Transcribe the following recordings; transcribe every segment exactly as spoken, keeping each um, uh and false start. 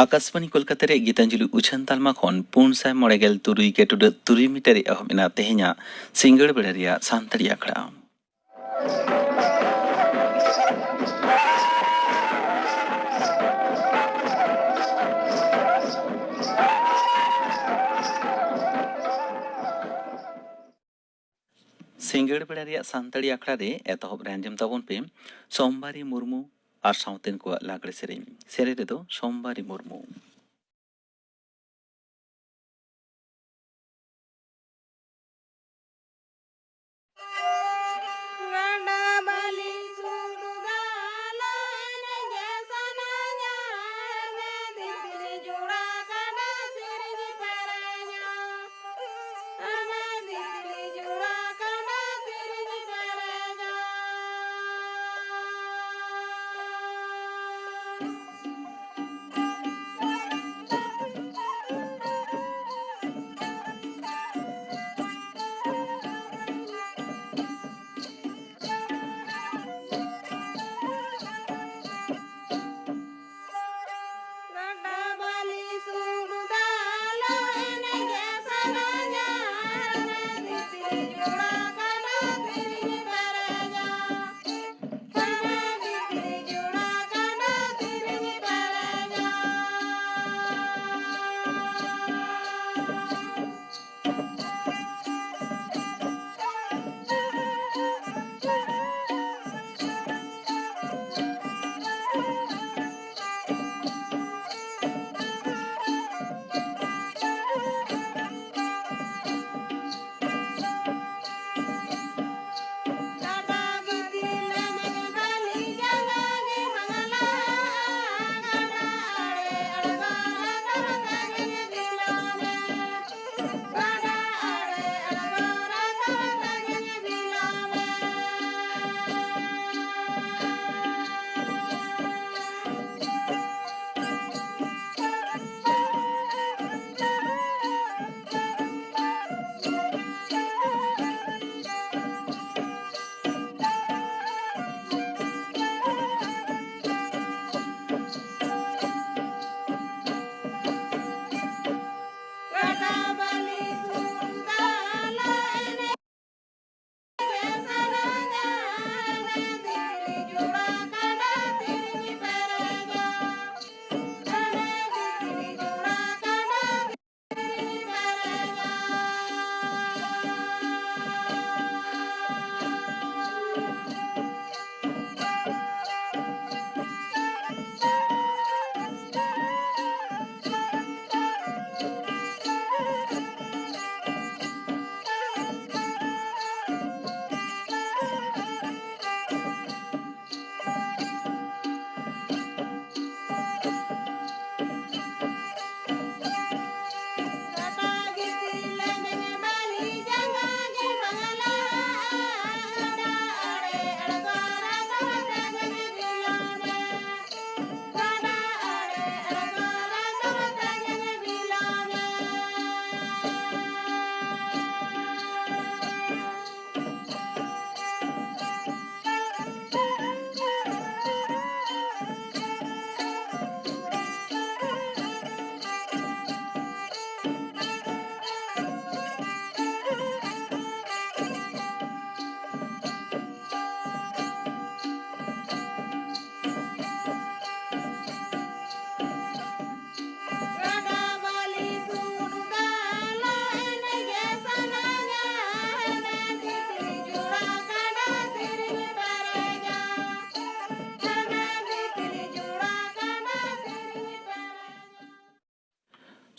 ᱟᱠᱟᱥᱵᱟᱱᱤ ᱠᱳᱞᱠᱟᱛᱟ ᱨᱮ ᱜᱤᱛᱟᱧᱡᱚᱞᱤ ᱩᱪᱷᱟᱹᱱ ᱛᱟᱞᱢᱟ ᱠᱷᱚᱱ ᱯᱩᱱ ᱥᱟᱭ ᱢᱚᱬᱮ ᱜᱮᱞ ᱛᱩᱨᱩᱭ ᱜᱮ ᱴᱩᱰᱟᱹᱜ ᱛᱩᱨᱩᱭ ᱢᱤᱴᱟᱨ ᱨᱮ ᱮᱦᱚᱵ ᱮᱱᱟ ᱛᱮᱦᱮᱧᱟᱜ ᱥᱤᱸᱜᱟᱹᱲ ᱵᱮᱲᱟ ᱨᱮᱭᱟᱜ ᱥᱟᱱᱛᱟᱲᱤ ᱟᱠᱷᱲᱟ᱾ ᱥᱤᱸᱜᱟᱹᱲ ᱵᱮᱲᱟ ᱨᱮᱭᱟᱜ ᱥᱟᱱᱛᱟᱲᱤ ᱟᱠᱷᱲᱟ ᱨᱮ ᱮᱛᱚᱦᱚᱵ ᱨᱮ ᱟᱸᱡᱚᱢ ᱛᱟᱵᱚᱱ ᱯᱮ ᱥᱳᱢᱵᱟᱨᱤ ᱢᱩᱨᱢᱩ ᱟᱨ ᱥᱟᱶᱛᱮᱱ ᱠᱚᱣᱟᱜ ᱞᱟᱜᱽᱲᱮ ᱥᱮᱨᱮᱧ᱾ ᱥᱮᱨᱮᱧ ᱨᱮᱫᱚ ᱥᱳᱢᱵᱟᱨᱤ ᱢᱩᱨᱢᱩ᱾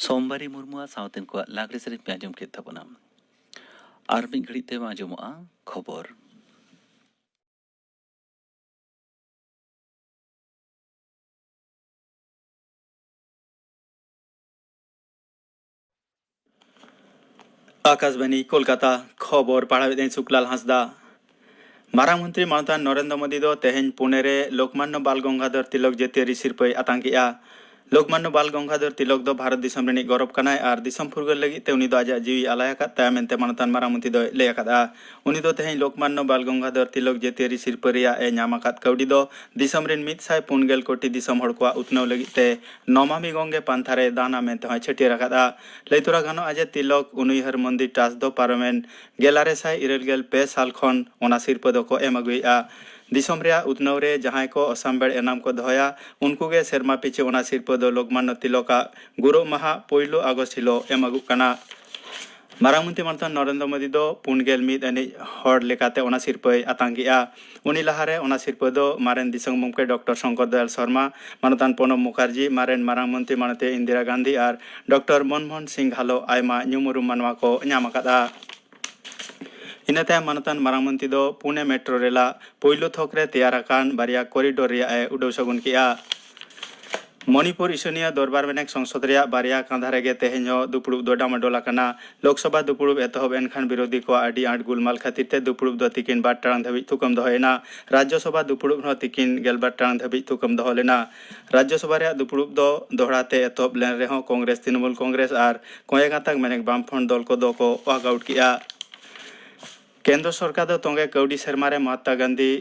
ᱥᱳᱢᱵᱟᱨᱤ ᱢᱩᱨᱢᱩᱣᱟᱜ ᱥᱟᱶᱛᱮᱱ ᱠᱚᱣᱟᱜ ᱞᱟᱜᱽᱲᱮ ᱥᱮᱨᱮᱧ ᱯᱮ ᱟᱸᱡᱚᱢ ᱠᱮᱫ ᱛᱟᱵᱚᱱᱟ᱾ ᱟᱨ ᱢᱤᱫ ᱜᱷᱟᱹᱲᱤᱡ ᱛᱟᱭᱚᱢ ᱟᱸᱡᱚᱢᱚᱜᱼᱟ ᱠᱷᱚᱵᱚᱨ᱾ ᱟᱠᱟᱥᱵᱟᱱᱤ ᱠᱳᱞᱠᱟᱛᱟ, ᱠᱷᱚᱵᱚᱨ ᱯᱟᱲᱦᱟᱣᱮᱫᱟᱹᱧ ᱥᱩᱠᱞᱟᱞ ᱦᱟᱸᱥᱫᱟ᱾ ᱢᱟᱨᱟᱝ ᱢᱚᱱᱛᱨᱤ ᱢᱟᱱᱚᱛᱟᱱ ᱱᱚᱨᱮᱱᱫᱨᱚ ᱢᱳᱫᱤ ᱫᱚ ᱛᱮᱦᱮᱧ ᱯᱩᱱᱮ ᱨᱮ ᱞᱳᱠᱢᱟᱱᱱᱚ ᱵᱟᱞ ᱜᱚᱝᱜᱟᱫᱷᱚᱨ ᱛᱤᱞᱚᱠ ᱡᱟᱹᱛᱤᱭᱟᱹᱨᱤ ᱥᱤᱨᱯᱟᱹᱭ ᱟᱛᱟᱝ ᱠᱮᱫᱼᱟ᱾ ᱞᱳᱠᱢᱟᱱᱱᱚ ᱵᱟᱞ ᱜᱚᱝᱜᱟᱫᱷᱚᱨ ᱛᱤᱞᱚᱠ ᱫᱚ ᱵᱷᱟᱨᱚᱛ ᱫᱤᱥᱚᱢ ᱨᱤᱱᱤᱡ ᱜᱚᱨᱚᱵᱽ ᱠᱟᱱᱟᱭ ᱟᱨ ᱫᱤᱥᱚᱢ ᱯᱷᱩᱨᱜᱟᱹᱞ ᱞᱟᱹᱜᱤᱫ ᱛᱮ ᱩᱱᱤ ᱫᱚ ᱟᱡᱟᱜ ᱡᱤᱣᱤ ᱟᱞᱟᱭ ᱟᱠᱟᱫ ᱛᱟᱭᱟ ᱢᱮᱱᱛᱮ ᱢᱟᱱᱚᱛᱟᱱ ᱢᱟᱨᱟᱝ ᱢᱚᱱᱛᱨᱤ ᱫᱚᱭ ᱞᱟᱹᱭ ᱟᱠᱟᱫᱼᱟ᱾ ᱩᱱᱤ ᱫᱚ ᱛᱮᱦᱮᱧ ᱞᱳᱠᱢᱟᱱᱱᱚ ᱵᱟᱞ ᱜᱚᱝᱜᱟᱫᱷᱚᱨ ᱛᱤᱞᱚᱠ ᱡᱟᱹᱛᱤᱭᱟᱹᱨᱤ ᱥᱤᱨᱯᱟᱹ ᱨᱮᱭᱟᱜ ᱮ ᱧᱟᱢ ᱟᱠᱟᱫ ᱠᱟᱹᱣᱰᱤ ᱫᱚ ᱫᱤᱥᱚᱢ ᱨᱤᱱ ᱢᱤᱫ ᱥᱟᱭ ᱯᱩᱱ ᱜᱮᱞ ᱠᱳᱴᱤ ᱫᱤᱥᱚᱢ ᱦᱚᱲ ᱠᱚᱣᱟᱜ ᱩᱛᱱᱟᱹᱣ ᱞᱟᱹᱜᱤᱫ ᱛᱮ ᱱᱚᱢᱟᱢᱤ ᱜᱚᱝᱜᱮ ᱯᱟᱱᱛᱷᱟ ᱨᱮ ᱫᱟᱱᱟ ᱢᱮᱱᱛᱮ ᱦᱚᱸᱭ ᱪᱷᱟᱹᱴᱭᱟᱹᱨ ᱟᱠᱟᱫᱼᱟ᱾ ᱞᱟᱹᱭ ᱛᱚᱨᱟ ᱜᱟᱱᱚᱜᱼᱟ ᱡᱮ ᱛᱤᱞᱚᱠ ᱩᱱᱩᱭᱦᱟᱹᱨ ᱢᱚᱱᱫᱤᱨ ᱴᱨᱟᱥᱴ ᱫᱚ ᱯᱟᱨᱚᱢᱮᱱ ᱜᱮᱞᱟᱨᱮ ᱥᱟᱭ ᱤᱨᱟᱹᱞ ᱜᱮᱞ ᱯᱮ ᱥᱟᱞ ᱠᱷᱚᱱ ᱚᱱᱟ ᱥᱤᱨᱯᱟᱹ ᱫᱚᱠᱚ ᱮᱢ ᱟᱹᱜᱩᱭᱮᱫᱼᱟ᱾ ᱫᱤᱥᱚᱢ ᱨᱮᱭᱟᱜ ᱩᱛᱱᱟᱹᱣ ᱨᱮ ᱡᱟᱦᱟᱸᱭ ᱠᱚ ᱚᱥᱟᱢᱵᱮᱲ ᱮᱱᱟᱢ ᱠᱚ ᱫᱚᱦᱚᱭᱟ, ᱩᱱᱠᱩ ᱜᱮ ᱥᱮᱨᱢᱟ ᱯᱤᱪᱷᱤ ᱚᱱᱟ ᱥᱤᱨᱯᱟᱹ ᱫᱚ ᱞᱳᱠᱢᱟᱱᱱᱚ ᱛᱤᱞᱚᱠᱟᱜ ᱜᱩᱨᱩ ᱢᱟᱦᱟ ᱯᱩᱭᱞᱩ ᱟᱜᱚᱥᱴ ᱦᱤᱞᱳᱜ ᱮᱢ ᱟᱹᱜᱩᱜ ᱠᱟᱱᱟ᱾ ᱢᱟᱨᱟᱝ ᱢᱚᱱᱛᱨᱤ ᱢᱟᱱᱚᱛᱟᱱ ᱱᱚᱨᱮᱱᱫᱨᱚ ᱢᱳᱫᱤ ᱫᱚ ᱯᱩᱱ ᱜᱮᱞ ᱢᱤᱫ ᱟᱹᱱᱤᱡ ᱦᱚᱲ ᱞᱮᱠᱟᱛᱮ ᱚᱱᱟ ᱥᱤᱨᱯᱟᱹᱭ ᱟᱛᱟᱝ ᱠᱮᱫᱼᱟ᱾ ᱩᱱᱤ ᱞᱟᱦᱟᱨᱮ ᱚᱱᱟ ᱥᱤᱨᱯᱟᱹ ᱫᱚ ᱢᱟᱨᱮᱱ ᱫᱤᱥᱚᱢ ᱜᱚᱢᱠᱮ ᱰᱚᱠᱴᱚᱨ ᱥᱚᱝᱠᱚᱨ ᱫᱚᱭᱟᱞ ᱥᱚᱨᱢᱟ, ᱢᱟᱱᱚᱛᱟᱱ ᱯᱨᱚᱬᱚᱵᱽ ᱢᱩᱠᱷᱟᱨᱡᱤ, ᱢᱟᱨᱮᱱ ᱢᱟᱨᱟᱝ ᱢᱚᱱᱛᱨᱤ ᱢᱟᱱᱚᱛᱤᱭᱟᱹ ᱤᱱᱫᱤᱨᱟ ᱜᱟᱱᱫᱷᱤ ᱟᱨ ᱰᱚᱠᱴᱚᱨ ᱢᱚᱱᱢᱳᱦᱚᱱ ᱥᱤᱝ ᱜᱷᱟᱞᱚ ᱟᱭᱢᱟ ᱧᱩᱢ ᱩᱨᱩᱢ ᱢᱟᱱᱣᱟ ᱠᱚ ᱧᱟᱢ ᱟᱠᱟᱫᱼᱟ᱾ ᱤᱱᱟᱹ ᱛᱟᱭᱚᱢ ᱢᱟᱱᱚᱛᱟᱱ ᱢᱟᱨᱟᱝ ᱢᱚᱱᱛᱨᱤ ᱫᱚ ᱯᱩᱱᱮ ᱢᱮᱴᱨᱳ ᱨᱮᱞᱟᱜ ᱯᱩᱭᱞᱩ ᱛᱷᱚᱠ ᱨᱮ ᱛᱮᱭᱟᱨ ᱟᱠᱟᱱ ᱵᱟᱨᱭᱟ ᱠᱚᱨᱤᱰᱚᱨ ᱨᱮᱭᱟᱜ ᱮ ᱩᱰᱟᱹᱣ ᱥᱟᱹᱜᱩᱱ ᱠᱮᱫᱼᱟ᱾ ᱢᱚᱱᱤᱯᱩᱨ ᱤᱥᱟᱹᱱᱤᱭᱟᱹ ᱫᱚᱨᱵᱟᱨ ᱢᱮᱱᱮᱠ ᱥᱚᱝᱥᱚᱫ ᱨᱮᱭᱟᱜ ᱵᱟᱨᱭᱟ ᱠᱟᱸᱫᱷᱟ ᱨᱮᱜᱮ ᱛᱮᱦᱮᱧ ᱦᱚᱸ ᱫᱩᱯᱲᱩᱵ ᱫᱚ ᱰᱟᱢᱟᱰᱳᱞ ᱟᱠᱟᱱᱟ᱾ ᱞᱳᱠᱥᱚᱵᱷᱟ ᱫᱩᱯᱲᱩᱵ ᱮᱛᱚᱦᱚᱵ ᱮᱱᱠᱷᱟᱱ ᱵᱤᱨᱳᱫᱷᱤ ᱠᱚᱣᱟᱜ ᱟᱹᱰᱤ ᱟᱸᱴ ᱜᱩᱞᱢᱟᱞ ᱠᱷᱟᱹᱛᱤᱨ ᱛᱮ ᱫᱩᱯᱲᱩᱵ ᱫᱚ ᱛᱤᱠᱤᱱ ᱵᱟᱨ ᱴᱟᱲᱟᱝ ᱫᱷᱟᱹᱵᱤᱡ ᱛᱷᱩᱠᱟᱹᱢ ᱫᱚᱦᱚᱭᱮᱱᱟ᱾ ᱨᱟᱡᱽᱡᱚᱥᱚᱵᱷᱟ ᱫᱩᱯᱲᱩᱵ ᱦᱚᱸ ᱛᱤᱠᱤᱱ ᱜᱮᱞᱵᱟᱨ ᱴᱟᱲᱟᱝ ᱫᱷᱟᱹᱵᱤᱡ ᱛᱷᱩᱠᱟᱹᱢ ᱫᱚᱦᱚ ᱞᱮᱱᱟ᱾ ᱨᱟᱡᱽᱡᱚᱥᱚᱵᱷᱟ ᱨᱮᱭᱟᱜ ᱫᱩᱯᱲᱩᱵ ᱫᱚ ᱫᱚᱦᱲᱟ ᱛᱮ ᱮᱛᱚᱦᱚᱵ ᱞᱮᱱ ᱨᱮᱦᱚᱸ ᱠᱚᱝᱜᱨᱮᱥ, ᱛᱨᱤᱱᱢᱩᱞ ᱠᱚᱝᱜᱨᱮᱥ ᱟᱨ ᱠᱚᱸᱭᱮ ᱜᱟᱸᱛᱟᱠ ᱢᱮᱱᱮᱠ ᱵᱟᱢᱯᱷᱨᱚᱱᱴ ᱫᱚᱞ ᱠᱚᱫᱚ ᱠᱚ walk out ᱠᱮᱫᱼᱟ᱾ ᱠᱮᱱᱫᱨᱚ ᱥᱚᱨᱠᱟᱨ ᱫᱚ ᱛᱚᱸᱜᱮ ᱠᱟᱹᱣᱰᱤ ᱥᱮᱨᱢᱟ ᱨᱮ ᱢᱚᱦᱟᱛᱢᱟ ᱜᱟᱱᱫᱷᱤ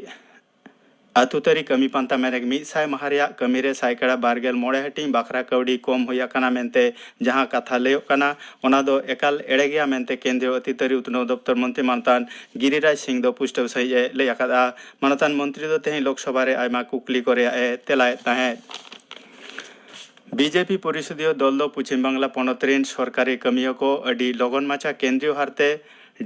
ᱟᱹᱛᱩ ᱛᱟᱹᱨᱤ ᱠᱟᱹᱢᱤ ᱯᱟᱱᱛᱷᱟ ᱢᱮᱱᱮᱠ ᱢᱤᱫ ᱥᱟᱭ ᱢᱟᱦᱟ ᱨᱮᱭᱟᱜ ᱠᱟᱹᱢᱤ ᱨᱮ ᱥᱟᱭᱠᱟᱲᱟ ᱵᱟᱨ ᱜᱮᱞ ᱢᱚᱬᱮ ᱦᱟᱹᱴᱤᱧ ᱵᱟᱠᱷᱨᱟ ᱠᱟᱹᱣᱰᱤ ᱠᱚᱢ ᱦᱩᱭ ᱟᱠᱟᱱᱟ ᱢᱮᱱᱛᱮ ᱡᱟᱦᱟᱸ ᱠᱟᱛᱷᱟ ᱞᱟᱹᱭᱚᱜ ᱠᱟᱱᱟ, ᱚᱱᱟ ᱫᱚ ᱮᱠᱟᱞ ᱮᱲᱮ ᱜᱮᱭᱟ ᱢᱮᱱᱛᱮ ᱠᱮᱱᱫᱨᱤᱭᱚ ᱟᱹᱛᱩ ᱛᱟᱹᱨᱤ ᱩᱛᱱᱟᱹᱣ ᱫᱚᱯᱛᱚᱨ ᱢᱚᱱᱛᱨᱤ ᱢᱟᱱᱚᱛᱟᱱ ᱜᱤᱨᱤᱨᱟᱡᱽ ᱥᱤᱝ ᱫᱚ ᱯᱩᱥᱴᱟᱹᱣ ᱥᱟᱹᱦᱤᱡ ᱮ ᱞᱟᱹᱭ ᱟᱠᱟᱫᱼᱟ᱾ ᱢᱟᱱᱚᱛᱟᱱ ᱢᱚᱱᱛᱨᱤ ᱫᱚ ᱛᱮᱦᱮᱧ ᱞᱳᱠᱥᱚᱵᱷᱟ ᱨᱮ ᱟᱭᱢᱟ ᱠᱩᱠᱞᱤ ᱠᱚ ᱨᱮᱭᱟᱜ ᱮ ᱛᱮᱞᱟᱭᱮᱫ ᱛᱟᱦᱮᱸᱫ᱾ ᱵᱤᱡᱮᱯᱤ ᱯᱚᱨᱤᱥᱚᱫᱤᱭᱚ ᱫᱚᱞ ᱫᱚ ᱯᱚᱪᱷᱤᱢ ᱵᱟᱝᱞᱟ ᱯᱚᱱᱚᱛ ᱨᱤᱱ ᱥᱚᱨᱠᱟᱨᱤ ᱠᱟᱹᱢᱤᱭᱟᱹ ᱠᱚ ᱟᱹᱰᱤ ᱞᱚᱜᱚᱱ ᱢᱟᱪᱷᱟ ᱠᱮᱱᱫᱨᱤᱭᱚ ᱦᱟᱨᱛᱮ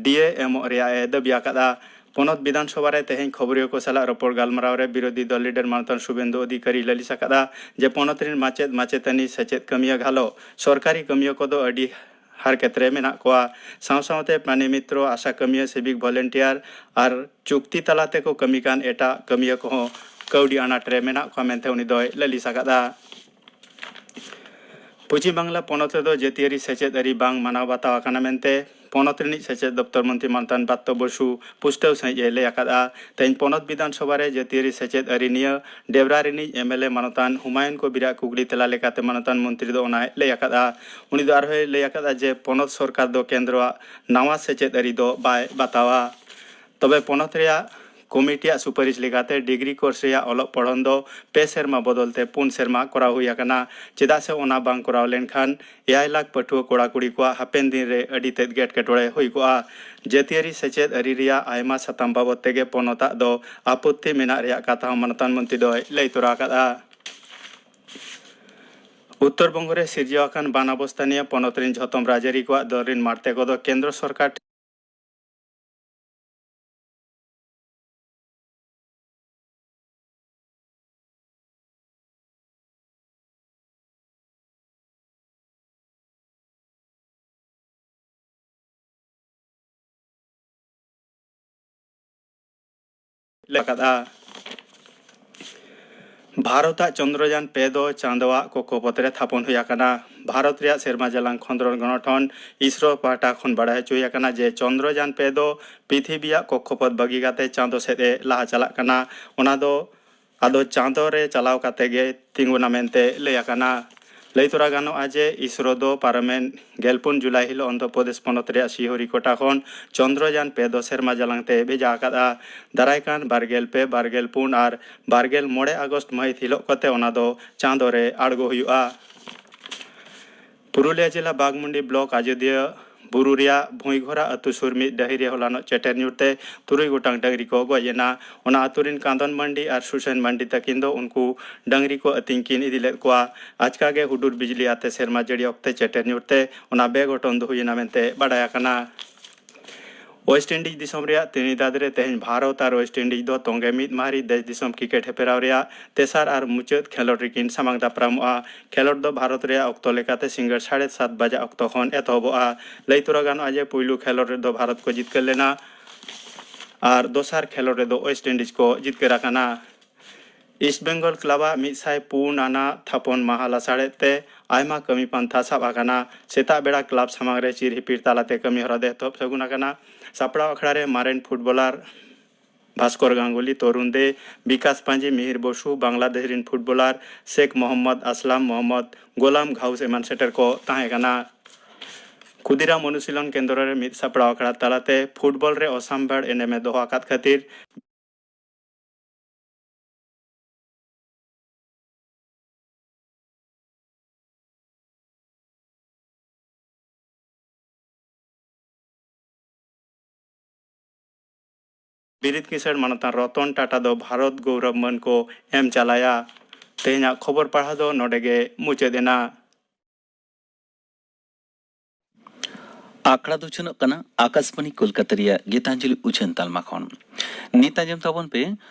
ᱰᱤ ᱮ ᱮᱢᱚᱜ ᱨᱮᱭᱟᱜ ᱮ ᱫᱟᱹᱵᱤ ᱟᱠᱟᱫᱼᱟ᱾ ᱯᱚᱱᱚᱛ ᱵᱤᱫᱷᱟᱱ ᱥᱚᱵᱷᱟ ᱨᱮ ᱛᱮᱦᱮᱧ ᱠᱷᱚᱵᱚᱨᱤᱭᱟᱹ ᱠᱚ ᱥᱟᱞᱟᱜ ᱨᱚᱯᱚᱲ ᱜᱟᱞᱢᱟᱨᱟᱣ ᱨᱮ ᱵᱤᱨᱳᱫᱷᱤ ᱫᱚᱞ ᱞᱤᱰᱟᱨ ᱢᱟᱱᱚᱛᱟᱱ ᱥᱩᱵᱷᱮᱱᱫᱩ ᱚᱫᱷᱤᱠᱟᱨᱤ ᱞᱟᱹᱞᱤᱥ ᱟᱠᱟᱫᱼᱟ ᱡᱮ ᱯᱚᱱᱚᱛ ᱨᱮᱱ ᱢᱟᱪᱮᱫ ᱢᱟᱪᱮᱛᱟᱹᱱᱤ ᱥᱮᱪᱮᱫ ᱠᱟᱹᱢᱤᱭᱟᱹ ᱜᱷᱟᱞᱚ ᱥᱚᱨᱠᱟᱨᱤ ᱠᱟᱹᱢᱤᱭᱟᱹ ᱠᱚᱫᱚ ᱟᱹᱰᱤ ᱦᱟᱨᱠᱮᱛ ᱨᱮ ᱢᱮᱱᱟᱜ ᱠᱚᱣᱟ᱾ ᱥᱟᱶ ᱥᱟᱶᱛᱮ ᱯᱨᱟᱱᱤ ᱢᱤᱛᱨᱚ, ᱟᱥᱟ ᱠᱟᱹᱢᱤᱭᱟᱹ, ᱥᱤᱵᱤᱠ ᱵᱷᱚᱞᱮᱱᱴᱤᱭᱟᱨ ᱟᱨ ᱪᱩᱠᱛᱤ ᱛᱟᱞᱟ ᱛᱮᱠᱚ ᱠᱟᱹᱢᱤ ᱠᱟᱱ ᱮᱴᱟᱜ ᱠᱟᱹᱢᱤᱭᱟᱹ ᱠᱚᱦᱚᱸ ᱠᱟᱹᱣᱰᱤ ᱟᱱᱟᱴ ᱨᱮ ᱢᱮᱱᱟᱜ ᱠᱚᱣᱟ ᱢᱮᱱᱛᱮ ᱩᱱᱤ ᱫᱚᱭ ᱞᱟᱹᱞᱤᱥ ᱟᱠᱟᱫᱼᱟ᱾ ᱯᱚᱪᱷᱤᱢ ᱵᱟᱝᱞᱟ ᱯᱚᱱᱚᱛ ᱨᱮᱫᱚ ᱡᱟᱹᱛᱤᱭᱟᱹᱨᱤ ᱥᱮᱪᱮᱫ ᱟᱹᱨᱤ ᱵᱟᱝ ᱢᱟᱱᱟᱣ ᱵᱟᱛᱟᱣ ᱟᱠᱟᱱᱟ ᱢᱮᱱᱛᱮ ᱯᱚᱱᱚᱛ ᱨᱤᱱᱤᱡ ᱥᱮᱪᱮᱫ ᱫᱚᱯᱛᱚᱨ ᱢᱚᱱᱛᱨᱤ ᱢᱟᱱᱚᱛᱟᱱ ᱵᱟᱛᱛᱚ ᱵᱚᱥᱩ ᱯᱩᱥᱴᱟᱹᱣ ᱥᱟᱺᱦᱤᱡ ᱮ ᱞᱟᱹᱭ ᱟᱠᱟᱫᱼᱟ᱾ ᱛᱮᱦᱮᱧ ᱯᱚᱱᱚᱛ ᱵᱤᱫᱷᱟᱱ ᱥᱚᱵᱷᱟ ᱨᱮ ᱡᱟᱹᱛᱤᱭᱟᱹᱨᱤ ᱥᱮᱪᱮᱫ ᱟᱹᱨᱤ ᱱᱤᱭᱟᱹ ᱰᱮᱵᱽᱨᱟ ᱨᱤᱱᱤᱡ ᱮᱢ ᱮᱞ ᱮ ᱢᱟᱱᱚᱛᱟᱱ ᱦᱩᱢᱟᱭᱩᱱ ᱠᱚᱵᱤᱨᱟᱜ ᱠᱩᱠᱞᱤ ᱛᱮᱞᱟ ᱞᱮᱠᱟᱛᱮ ᱢᱟᱱᱚᱛᱟᱱ ᱢᱚᱱᱛᱨᱤ ᱫᱚ ᱚᱱᱟᱭ ᱞᱟᱹᱭ ᱟᱠᱟᱫᱼᱟ᱾ ᱩᱱᱤ ᱫᱚ ᱟᱨᱦᱚᱸᱭ ᱞᱟᱹᱭ ᱟᱠᱟᱫᱼᱟ ᱡᱮ ᱯᱚᱱᱚᱛ ᱥᱚᱨᱠᱟᱨ ᱫᱚ ᱠᱮᱱᱫᱨᱚᱣᱟᱜ ᱱᱟᱣᱟ ᱥᱮᱪᱮᱫ ᱟᱹᱨᱤ ᱫᱚ ᱵᱟᱭ ᱵᱟᱛᱟᱣᱟ᱾ ᱛᱚᱵᱮ ᱯᱚᱱᱚᱛ ᱨᱮᱭᱟᱜ ᱠᱚᱢᱤᱴᱤᱭᱟᱜ ᱥᱩᱯᱟᱨᱤᱥ ᱞᱮᱠᱟᱛᱮ ᱰᱤᱜᱽᱨᱤ ᱠᱳᱨᱥ ᱨᱮᱭᱟᱜ ᱚᱞᱚᱜ ᱯᱚᱲᱦᱚᱱ ᱫᱚ ᱯᱮ ᱥᱮᱨᱢᱟ ᱵᱚᱫᱚᱞ ᱛᱮ ᱯᱩᱱ ᱥᱮᱨᱢᱟ ᱠᱚᱨᱟᱣ ᱦᱩᱭ ᱟᱠᱟᱱᱟ᱾ ᱪᱮᱫᱟᱜ ᱥᱮ ᱚᱱᱟ ᱵᱟᱝ ᱠᱚᱨᱟᱣ ᱞᱮᱱᱠᱷᱟᱱ ᱮᱭᱟᱭ ᱞᱟᱠᱷ ᱯᱟᱹᱴᱷᱩᱣᱟᱹ ᱠᱚᱲᱟ ᱠᱩᱲᱤ ᱠᱚᱣᱟᱜ ᱦᱟᱯᱮᱱ ᱫᱤᱱ ᱨᱮ ᱟᱹᱰᱤ ᱛᱮᱫ ᱜᱮ ᱮᱴᱠᱮᱴᱚᱬᱮ ᱦᱩᱭ ᱠᱚᱜᱼᱟ᱾ ᱡᱟᱹᱛᱤᱭᱟᱹᱨᱤ ᱥᱮᱪᱮᱫ ᱟᱹᱨᱤ ᱨᱮᱭᱟᱜ ᱟᱭᱢᱟ ᱥᱟᱛᱟᱢ ᱵᱟᱵᱚᱫ ᱛᱮᱜᱮ ᱯᱚᱱᱚᱛᱟᱜ ᱫᱚ ᱟᱯᱚᱛᱛᱤ ᱢᱮᱱᱟᱜ ᱨᱮᱭᱟᱜ ᱠᱟᱛᱷᱟ ᱦᱚᱸ ᱢᱟᱱᱚᱛᱟᱱ ᱢᱚᱱᱛᱨᱤ ᱫᱚᱭ ᱞᱟᱹᱭ ᱛᱚᱨᱟ ᱟᱠᱟᱫᱼᱟ᱾ ᱩᱛᱛᱚᱨ ᱵᱚᱝᱜᱚ ᱨᱮ ᱥᱤᱨᱡᱟᱹᱣ ᱟᱠᱟᱱ ᱵᱟᱱ ᱚᱵᱚᱥᱛᱷᱟ ᱱᱤᱭᱮ ᱯᱚᱱᱚᱛ ᱨᱤᱱ ᱡᱷᱚᱛᱚᱢ ᱨᱟᱡᱽᱟᱹᱨᱤ ᱠᱚᱣᱟᱜ ᱫᱚᱞ ᱨᱤᱱ ᱢᱟᱬᱛᱮ ᱠᱚᱫᱚ ᱠᱮᱱᱫᱨᱚ ᱥᱚᱨᱠᱟᱨ ᱞᱟᱹᱭ ᱟᱠᱟᱫᱼᱟ᱾ ᱵᱷᱟᱨᱚᱛᱟᱜ ᱪᱚᱱᱫᱨᱚᱭᱟᱱ ᱯᱮ ᱫᱚ ᱪᱟᱸᱫᱚᱣᱟᱜ ᱠᱚᱠᱠᱷᱚᱯᱚᱛ ᱨᱮ ᱛᱷᱟᱯᱚᱱ ᱦᱩᱭ ᱟᱠᱟᱱᱟ᱾ ᱵᱷᱟᱨᱚᱛ ᱨᱮᱭᱟᱜ ᱥᱮᱨᱢᱟ ᱡᱟᱞᱟᱝ ᱠᱷᱚᱸᱫᱽᱨᱚᱱ ᱜᱚᱱᱚᱴᱷᱚᱱ ᱤᱥᱨᱳ ᱯᱟᱦᱴᱟ ᱠᱷᱚᱱ ᱵᱟᱲᱟᱭ ᱦᱚᱪᱚ ᱦᱩᱭ ᱟᱠᱟᱱᱟ ᱡᱮ ᱪᱚᱱᱫᱨᱚᱭᱟᱱ ᱯᱮ ᱫᱚ ᱯᱨᱤᱛᱷᱤᱵᱤᱭᱟᱜ ᱠᱚᱠᱠᱷᱚᱯᱚᱛ ᱵᱟᱹᱜᱤ ᱠᱟᱛᱮ ᱪᱟᱸᱫᱚ ᱥᱮᱫ ᱮ ᱞᱟᱦᱟ ᱪᱟᱞᱟᱜ ᱠᱟᱱᱟ᱾ ᱚᱱᱟ ᱫᱚ ᱟᱫᱚ ᱪᱟᱸᱫᱚ ᱨᱮ ᱪᱟᱞᱟᱣ ᱠᱟᱛᱮ ᱜᱮ ᱛᱤᱸᱜᱩᱱᱟ ᱢᱮᱱᱛᱮ ᱞᱟᱹᱭ ᱟᱠᱟᱱᱟ᱾ ᱞᱟᱹᱭ ᱛᱚᱨᱟ ᱜᱟᱱᱚᱜᱼᱟ ᱡᱮ ᱤᱥᱨᱳ ᱫᱚ ᱯᱟᱨᱚᱢᱮᱱ ᱜᱮᱞᱯᱩᱱ ᱡᱩᱞᱟᱭ ᱦᱤᱞᱳᱜ ᱚᱱᱫᱷᱨᱚ ᱯᱨᱚᱫᱮᱥ ᱯᱚᱱᱚᱛ ᱨᱮᱭᱟᱜ ᱥᱨᱤᱦᱚᱨᱤᱠᱳᱴᱟ ᱠᱷᱚᱱ ᱪᱚᱱᱫᱨᱚᱭᱟᱱ ᱯᱮ ᱫᱚ ᱥᱮᱨᱢᱟ ᱡᱟᱞᱟᱝ ᱛᱮ ᱵᱷᱮᱡᱟ ᱟᱠᱟᱫᱼᱟ᱾ ᱫᱟᱨᱟᱭ ᱠᱟᱱ ᱵᱟᱨᱜᱮᱞ ᱯᱮ, ᱵᱟᱨᱜᱮᱞ ᱯᱩᱱ ᱟᱨ ᱵᱟᱨᱜᱮᱞ ᱢᱚᱬᱮ ᱟᱜᱚᱥᱴ ᱢᱟᱹᱦᱤᱛ ᱦᱤᱞᱳᱜ ᱠᱚᱛᱮ ᱚᱱᱟ ᱫᱚ ᱪᱟᱸᱫᱚ ᱨᱮ ᱟᱬᱜᱚ ᱦᱩᱭᱩᱜᱼᱟ᱾ ᱯᱩᱨᱩᱞᱤᱭᱟᱹ ᱡᱮᱞᱟ ᱵᱟᱜᱽᱢᱩᱱᱰᱤ ᱵᱞᱚᱠ ᱟᱡᱚᱫᱤᱭᱟᱹ ᱵᱩᱨᱩ ᱨᱮᱭᱟᱜ ᱵᱷᱩᱸᱭᱜᱷᱚᱨᱟ ᱟᱹᱛᱩ ᱥᱩᱨ ᱢᱤᱫ ᱰᱟᱹᱦᱤ ᱨᱮ ᱦᱚᱞᱟᱱᱚᱜ ᱪᱮᱴᱮᱨ ᱧᱩᱨ ᱛᱮ ᱛᱩᱨᱩᱭ ᱜᱚᱴᱟᱝ ᱰᱟᱹᱝᱨᱤ ᱠᱚ ᱜᱚᱡ ᱮᱱᱟ᱾ ᱚᱱᱟ ᱟᱹᱛᱩ ᱨᱤᱱ ᱠᱟᱸᱫᱚᱱ ᱢᱟᱱᱰᱤ ᱟᱨ ᱥᱩᱥᱮᱱ ᱢᱟᱱᱰᱤ ᱛᱟᱹᱠᱤᱱ ᱫᱚ ᱩᱱᱠᱩ ᱰᱟᱹᱝᱨᱤ ᱠᱚ ᱟᱹᱛᱤᱧ ᱠᱤᱱ ᱤᱫᱤ ᱞᱮᱫ ᱠᱚᱣᱟ᱾ ᱟᱪᱠᱟ ᱜᱮ ᱦᱩᱰᱩᱨ ᱵᱤᱡᱽᱞᱤ ᱟᱛᱮ ᱥᱮᱨᱢᱟ ᱡᱟᱹᱲᱤ ᱚᱠᱛᱮ ᱪᱮᱴᱮᱨ ᱧᱩᱨ ᱛᱮ ᱚᱱᱟ ᱵᱮᱜᱷᱚᱴᱚᱱ ᱫᱚ ᱦᱩᱭ ᱮᱱᱟ ᱢᱮᱱᱛᱮ ᱵᱟᱰᱟᱭ ᱟᱠᱟᱱᱟ᱾ ᱳᱭᱮᱥᱴ ᱤᱱᱰᱤᱡᱽ ᱫᱤᱥᱚᱢ ᱨᱮᱭᱟᱜ ᱛᱨᱤᱱᱤᱫᱟᱫᱽ ᱨᱮ ᱛᱮᱦᱮᱧ ᱵᱷᱟᱨᱚᱛ ᱟᱨ ᱳᱭᱮᱥᱴ ᱤᱱᱰᱤᱡᱽ ᱫᱚ ᱛᱚᱸᱜᱮ ᱢᱤᱫ ᱢᱟᱦᱟᱨᱤ ᱫᱮᱥ ᱫᱤᱥᱚᱢ ᱠᱨᱤᱠᱮᱴ ᱦᱮᱯᱨᱟᱣ ᱨᱮᱭᱟᱜ ᱛᱮᱥᱟᱨ ᱟᱨ ᱢᱩᱪᱟᱹᱫ ᱠᱷᱮᱞᱳᱰ ᱨᱮᱠᱤᱱ ᱥᱟᱢᱟᱝ ᱫᱟᱯᱨᱟᱢᱚᱜᱼᱟ᱾ ᱠᱷᱮᱞᱳᱰ ᱫᱚ ᱵᱷᱟᱨᱚᱛ ᱨᱮᱭᱟᱜ ᱚᱠᱛᱚ ᱞᱮᱠᱟᱛᱮ ᱥᱤᱸᱜᱟᱹᱲ ᱥᱟᱲᱮ ᱥᱟᱛ ᱵᱟᱡᱟ ᱚᱠᱛᱚ ᱠᱷᱚᱱ ᱮᱛᱚᱦᱚᱵᱚᱜᱼᱟ᱾ ᱞᱟᱹᱭ ᱛᱚᱨᱟ ᱜᱟᱱᱚᱜᱼᱟ ᱡᱮ ᱯᱩᱭᱞᱩ ᱠᱷᱮᱞᱳᱰ ᱨᱮᱫᱚ ᱵᱷᱟᱨᱚᱛ ᱠᱚ ᱡᱤᱛᱠᱟᱹᱨ ᱞᱮᱱᱟ ᱟᱨ ᱫᱚᱥᱟᱨ ᱠᱷᱮᱞᱳᱰ ᱨᱮᱫᱚ ᱳᱭᱮᱥᱴ ᱤᱱᱰᱤᱡᱽ ᱠᱚ ᱡᱤᱛᱠᱟᱹᱨ ᱟᱠᱟᱱᱟ᱾ ᱤᱥᱴ ᱵᱮᱝᱜᱚᱞ ᱠᱞᱟᱵᱽ ᱟᱜ ᱢᱤᱫ ᱥᱟᱭ ᱯᱩᱱ ᱟᱱᱟᱜ ᱛᱷᱟᱯᱚᱱ ᱢᱟᱦᱟ ᱞᱟᱥᱟᱲᱦᱮᱫ ᱛᱮ ᱟᱭᱢᱟ ᱠᱟᱹᱢᱤ ᱯᱟᱱᱛᱷᱟ ᱥᱟᱵ ᱟᱠᱟᱱᱟ᱾ ᱥᱮᱛᱟᱜ ᱵᱮᱲᱟ ᱠᱞᱟᱵᱽ ᱥᱟᱢᱟᱝ ᱨᱮ ᱪᱤᱨ ᱦᱤᱯᱤᱲ ᱛᱟᱞᱟᱛᱮ ᱠᱟᱹᱢᱤ ᱦᱚᱨᱟ ᱫᱚ ᱮᱛᱚᱦᱚᱵ ᱥᱟᱹᱜᱩᱱ ᱟᱠᱟᱱᱟ᱾ ᱥᱟᱯᱲᱟᱣ ᱟᱠᱷᱲᱟ ᱨᱮ ᱢᱟᱨᱮᱱ ᱯᱷᱩᱴᱵᱚᱞᱟᱨ ᱵᱷᱟᱥᱠᱚᱨ ᱜᱟᱝᱜᱩᱞᱤ, ᱛᱚᱨᱩᱱ ᱫᱮ, ᱵᱤᱠᱟᱥ ᱯᱟᱧᱡᱤ, ᱢᱤᱦᱤᱨ ᱵᱚᱥᱩ, ᱵᱟᱝᱞᱟᱫᱮᱥ ᱨᱤᱱ ᱯᱷᱩᱴᱵᱚᱞᱟᱨ ᱥᱮᱠ ᱢᱚᱦᱚᱢᱢᱚᱫ ᱟᱥᱞᱟᱢ, ᱢᱚᱦᱚᱢᱢᱚᱫ ᱜᱳᱞᱟᱢ ᱜᱷᱟᱣᱩᱥ ᱮᱢᱟᱱ ᱥᱮᱴᱮᱨ ᱠᱚ ᱛᱟᱦᱮᱸ ᱠᱟᱱᱟ᱾ ᱠᱷᱩᱫᱤᱨᱟᱢ ᱚᱱᱩᱥᱤᱞᱚᱱ ᱠᱮᱱᱫᱨᱚ ᱨᱮ ᱢᱤᱫ ᱥᱟᱯᱲᱟᱣ ᱟᱠᱷᱲᱟ ᱛᱟᱞᱟᱛᱮ ᱯᱷᱩᱴᱵᱚᱞ ᱨᱮ ᱚᱥᱟᱢᱵᱷᱮᱲ ᱮᱱᱮᱢ ᱮ ᱫᱚᱦᱚ ᱟᱠᱟᱫ ᱠᱷᱟᱹᱛᱤᱨ ᱵᱤᱨᱤᱫ ᱠᱤᱥᱟᱹᱬ ᱢᱟᱱᱚᱛᱟᱱ ᱨᱚᱛᱚᱱ ᱴᱟᱴᱟ ᱫᱚ ᱵᱷᱟᱨᱚᱛ ᱜᱚᱣᱨᱚᱵ ᱢᱟᱹᱱ ᱠᱚ ᱮᱢ ᱪᱟᱞᱟᱭᱟ᱾ ᱛᱮᱦᱮᱧᱟᱜ ᱠᱷᱚᱵᱚᱨ ᱯᱟᱲᱦᱟᱣ ᱫᱚ ᱱᱚᱰᱮ ᱜᱮ ᱢᱩᱪᱟᱹᱫ ᱮᱱᱟ᱾ ᱟᱠᱷᱲᱟ ᱫᱚ ᱩᱪᱷᱟᱹᱱᱚᱜ ᱠᱟᱱᱟ ᱟᱠᱟᱥᱵᱟᱬᱤ ᱠᱳᱞᱠᱟᱛᱟ ᱨᱮᱭᱟᱜ ᱜᱤᱛᱟᱧᱡᱚᱞᱤ ᱩᱪᱷᱟᱹᱱ ᱛᱟᱞᱢᱟ ᱠᱷᱚᱱ᱾ ᱱᱤᱛ ᱟᱸᱡᱚᱢ ᱛᱟᱵᱚᱱ ᱯᱮ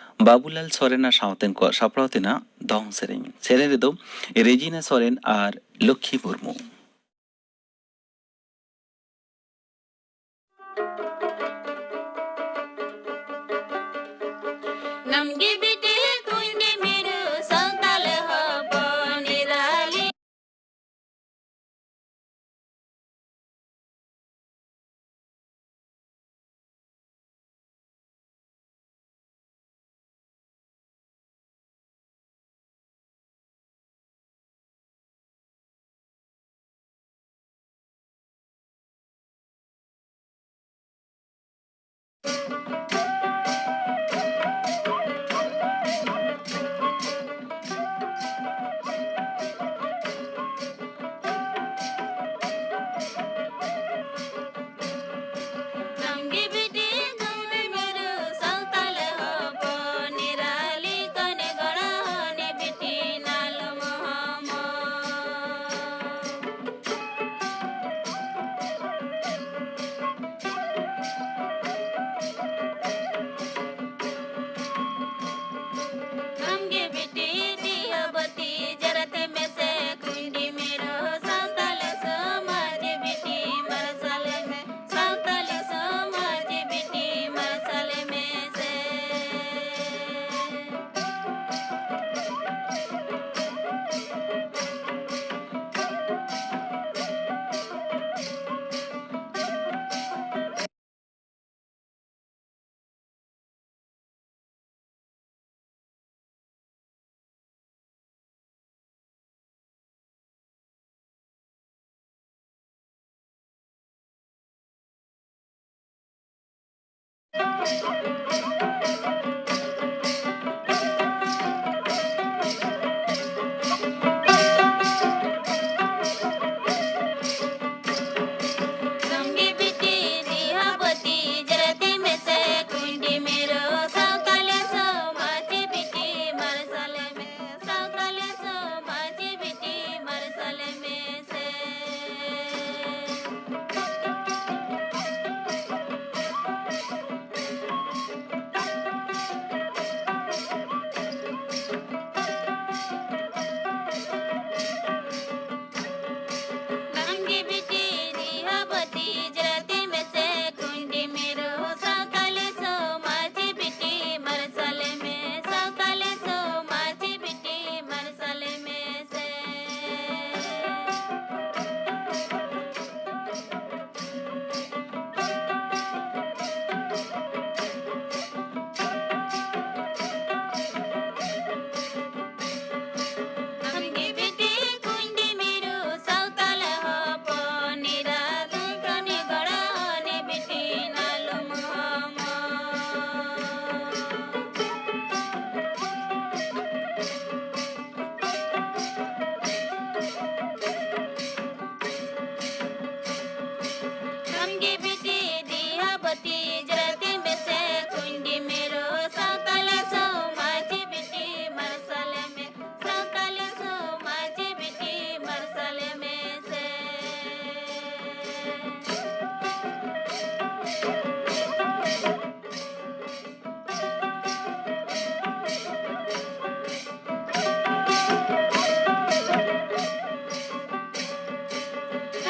ᱵᱟᱵᱩᱞᱟᱞ ᱥᱚᱨᱮᱱ ᱟᱨ ᱥᱟᱶᱛᱮᱱ ᱠᱚᱣᱟᱜ ᱥᱟᱯᱲᱟᱣ ᱛᱮᱱᱟᱜ ᱫᱚᱝ ᱥᱮᱨᱮᱧ᱾ ᱥᱮᱨᱮᱧ ᱨᱮᱫᱚ ᱨᱮᱡᱤᱱᱟ ᱥᱚᱨᱮᱱ ᱟᱨ ᱞᱚᱠᱠᱷᱤ ᱢᱩᱨᱢᱩ᱾ ᱱᱟᱢᱜᱮ ᱵᱤᱴᱤ ᱠᱩᱧᱡᱤ ᱢᱤᱨᱩ ᱥᱟᱱᱛᱟᱞ ᱦᱚᱯᱚᱱ ᱱᱤᱨᱟᱞᱤ᱾ ᱥᱟᱸᱜᱮ ᱵᱤᱴᱤ ᱫᱤᱦᱟᱵᱚᱛᱤ ᱡᱟᱹᱛᱤ ᱢᱮᱥᱮ ᱠᱩᱸᱭᱰᱤ ᱢᱤᱨᱩ ᱥᱟᱶᱛᱟᱞᱮ ᱥᱚᱢᱟᱡᱽ ᱵᱤᱴᱤ ᱢᱟᱨᱥᱟᱞ ᱢᱮ, ᱥᱟᱶᱛᱟᱞᱮ ᱥᱚᱢᱟᱡᱽ ᱵᱤᱴᱤ ᱢᱟᱨᱥᱟᱞ ᱢᱮᱥᱮ᱾ ᱱᱟᱝᱜᱤ ᱵᱤᱴᱤ ᱫᱤᱦᱟᱵᱚᱛᱤ ᱡᱟᱹᱛᱤ ᱢᱮᱥᱮ ᱠᱩᱸᱭᱰᱤ ᱢᱤᱨᱩ ᱥᱟᱶᱛᱟᱞᱮ ᱥᱚᱢᱟᱡᱽ ᱵᱤᱴᱤ ᱢᱟᱨᱥᱟᱞ ᱢᱮ, ᱥᱟᱶᱛᱟᱞᱮ ᱥᱚᱢᱟᱡᱽ ᱵᱤᱴᱤ ᱢᱟᱨᱥᱟᱞ ᱢᱮᱥᱮ᱾ ᱟᱢᱜᱮ ᱵᱤᱴᱤ ᱠᱩᱸᱭᱰᱤ ᱢᱤᱨᱩ ᱥᱟᱶᱛᱟᱞ ᱦᱚᱯᱚᱱ ᱮᱨᱟ, ᱫᱩᱞ ᱠᱟᱹᱢᱤ ᱜᱚᱲᱚ ᱱᱮ ᱵᱤᱴᱤ ᱱᱟᱞᱩᱢ ᱦᱚᱢᱚ᱾ ᱟᱢᱜᱮ ᱵᱤᱴᱤ ᱫᱤᱦᱟᱵᱚᱛᱤ ᱡᱟᱹᱛᱤ ᱢᱮᱥᱮ ᱠᱩᱸᱭᱰᱤ ᱢᱤᱨᱩ ᱥᱟᱶᱛᱟᱞᱮ ᱥᱚᱢᱟᱡᱽ ᱵᱤᱴᱤ ᱢᱟᱨᱥᱟᱞ ᱢᱮ, ᱥᱟᱶᱛᱟᱞᱮ ᱥᱚᱢᱟᱡᱽ ᱵᱤᱴᱤ ᱢᱟᱨᱥᱟᱞ ᱢᱮᱥᱮ᱾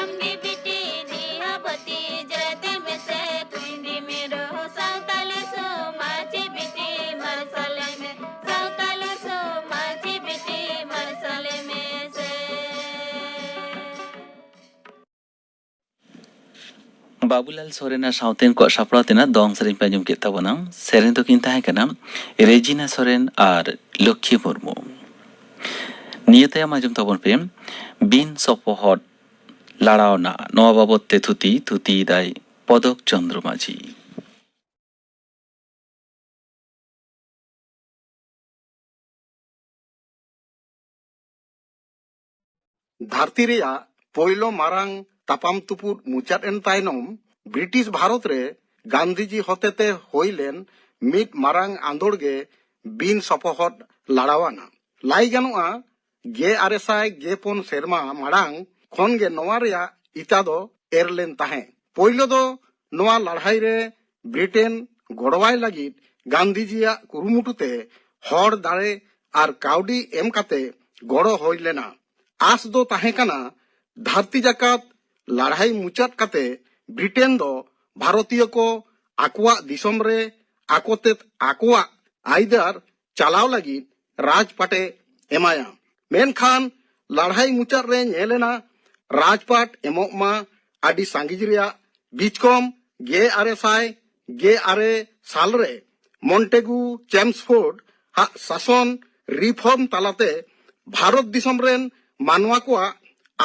ᱟᱢᱜᱮ ᱵᱤᱴᱤ ᱫᱤᱦᱟᱵᱚᱛᱤ ᱡᱟᱹᱛᱤ ᱢᱮᱥᱮ ᱠᱩᱸᱭᱰᱤ ᱢᱤᱨᱩ ᱥᱟᱶᱛᱟᱞᱮ ᱥᱚᱢᱟᱡᱽ ᱵᱤᱴᱤ ᱢᱟᱨᱥᱟᱞ ᱢᱮ, ᱥᱟᱶᱛᱟᱞᱮ ᱥᱚᱢᱟᱡᱽ ᱵᱤᱴᱤ ᱢᱟᱨᱥᱟᱞ ᱢᱮᱥᱮ᱾ ᱵᱟᱵᱩᱞᱟᱞ ᱥᱚᱨᱮᱱ ᱟᱨ ᱥᱟᱶᱛᱮᱱ ᱠᱚᱣᱟᱜ ᱥᱟᱯᱲᱟᱣ ᱛᱮᱱᱟᱜ ᱫᱚᱝ ᱥᱮᱨᱮᱧ ᱯᱮ ᱟᱸᱡᱚᱢ ᱠᱮᱫ ᱛᱟᱵᱚᱱᱟ᱾ ᱥᱮᱨᱮᱧ ᱫᱚᱠᱤᱱ ᱛᱟᱦᱮᱸ ᱠᱟᱱᱟ ᱨᱮᱡᱤᱱᱟ ᱥᱚᱨᱮᱱ ᱟᱨ ᱞᱚᱠᱠᱷᱤ ᱢᱩᱨᱢᱩ᱾ ᱱᱤᱭᱟᱹ ᱛᱟᱭᱚᱢ ᱟᱸᱡᱚᱢ ᱛᱟᱵᱚᱱ ᱯᱮ ᱵᱤᱱ ᱥᱚᱯᱚᱦᱚᱫ ᱞᱟᱲᱟᱣᱱᱟ, ᱱᱚᱣᱟ ᱵᱟᱵᱚᱛ ᱛᱮ ᱛᱷᱩᱛᱤ, ᱛᱷᱩᱛᱤᱭᱮᱫᱟᱭ ᱯᱚᱫᱚᱠ ᱪᱚᱱᱫᱨᱚ ᱢᱟᱹᱡᱷᱤ᱾ ᱫᱷᱟᱹᱨᱛᱤ ᱨᱮᱭᱟᱜ ᱯᱳᱭᱞᱳ ᱢᱟᱨᱟᱝ ᱛᱟᱯᱟᱢ ᱛᱩᱯᱩᱫ ᱢᱩᱪᱟᱹᱫ ᱮᱱ ᱛᱟᱭᱱᱚᱢ, ᱵᱨᱤᱴᱤᱥ ᱵᱷᱟᱨᱚᱛ ᱨᱮ ᱜᱟᱱᱫᱷᱤᱡᱤ ᱦᱚᱛᱮᱛᱮ ᱦᱩᱭ ᱞᱮᱱ ᱢᱤᱫ ᱢᱟᱨᱟᱝ ᱟᱸᱫᱳᱲ ᱜᱮ ᱵᱤᱱ ᱥᱚᱯᱚᱦᱚᱫ ᱞᱟᱲᱟᱣᱟᱱᱟ᱾ ᱞᱟᱹᱭ ᱜᱟᱱᱚᱜᱼᱟ, ᱜᱮ ᱟᱨᱮ ᱥᱟᱭ ᱜᱮ ᱯᱩᱱ ᱥᱮᱨᱢᱟ ᱢᱟᱲᱟᱝ ᱠᱷᱚᱱ ᱜᱮ ᱱᱚᱣᱟ ᱨᱮᱭᱟᱜ ᱤᱛᱟ ᱫᱚ ᱮᱨ ᱞᱮᱱ ᱛᱟᱦᱮᱸ᱾ ᱯᱳᱭᱞᱳ ᱫᱚ ᱱᱚᱣᱟ ᱞᱟᱹᱲᱦᱟᱹᱭ ᱨᱮ ᱵᱨᱤᱴᱮᱱ ᱜᱚᱲᱚᱣᱟᱭ ᱞᱟᱹᱜᱤᱫ ᱜᱟᱱᱫᱷᱤᱡᱤᱭᱟᱜ ᱠᱩᱨᱩᱢᱩᱴᱩ ᱛᱮ ᱦᱚᱲ ᱫᱟᱲᱮ ᱟᱨ ᱠᱟᱹᱣᱰᱤ ᱮᱢ ᱠᱟᱛᱮ ᱜᱚᱲᱚ ᱦᱩᱭ ᱞᱮᱱᱟ᱾ ᱟᱥ ᱫᱚ ᱛᱟᱦᱮᱸ ᱠᱟᱱᱟ, ᱫᱷᱟᱹᱨᱛᱤ ᱡᱟᱠᱟᱛ ᱞᱟᱹᱲᱦᱟᱹᱭ ᱢᱩᱪᱟᱹᱫ ᱠᱟᱛᱮ ᱵᱨᱤᱴᱮᱱ ᱫᱚ ᱵᱷᱟᱨᱚᱛᱤᱭᱚ ᱠᱚ ᱟᱠᱚᱣᱟᱜ ᱫᱤᱥᱚᱢ ᱨᱮ ᱟᱠᱚᱛᱮ ᱟᱠᱚᱣᱟᱜ ᱟᱹᱭᱫᱟᱹᱨ ᱪᱟᱞᱟᱣ ᱞᱟᱹᱜᱤᱫ ᱨᱟᱡᱽᱯᱟᱴᱮ ᱮᱢᱟᱭᱟ᱾ ᱢᱮᱱᱠᱷᱟᱱ ᱞᱟᱹᱲᱦᱟᱹᱭ ᱢᱩᱪᱟᱹᱫ ᱨᱮ ᱧᱮᱞ ᱮᱱᱟ, ᱨᱟᱡᱽᱯᱟᱴ ᱮᱢᱚᱜ ᱢᱟ ᱟᱹᱰᱤ ᱥᱟᱺᱜᱤᱧ ᱨᱮᱭᱟᱜ ᱵᱤᱪᱠᱚᱢ ᱜᱮ ᱟᱨᱮ ᱥᱟᱭ ᱜᱮ ᱟᱨᱮ ᱥᱟᱞ ᱨᱮ ᱢᱚᱱᱴᱮᱜᱩ ᱪᱮᱢᱥᱯᱷᱳᱨᱰ ᱟᱜ ᱥᱟᱥᱚᱱ ᱨᱤᱯᱷᱚᱨᱢ ᱛᱟᱞᱟᱛᱮ ᱵᱷᱟᱨᱚᱛ ᱫᱤᱥᱚᱢ ᱨᱮᱱ ᱢᱟᱱᱣᱟ ᱠᱚᱣᱟᱜ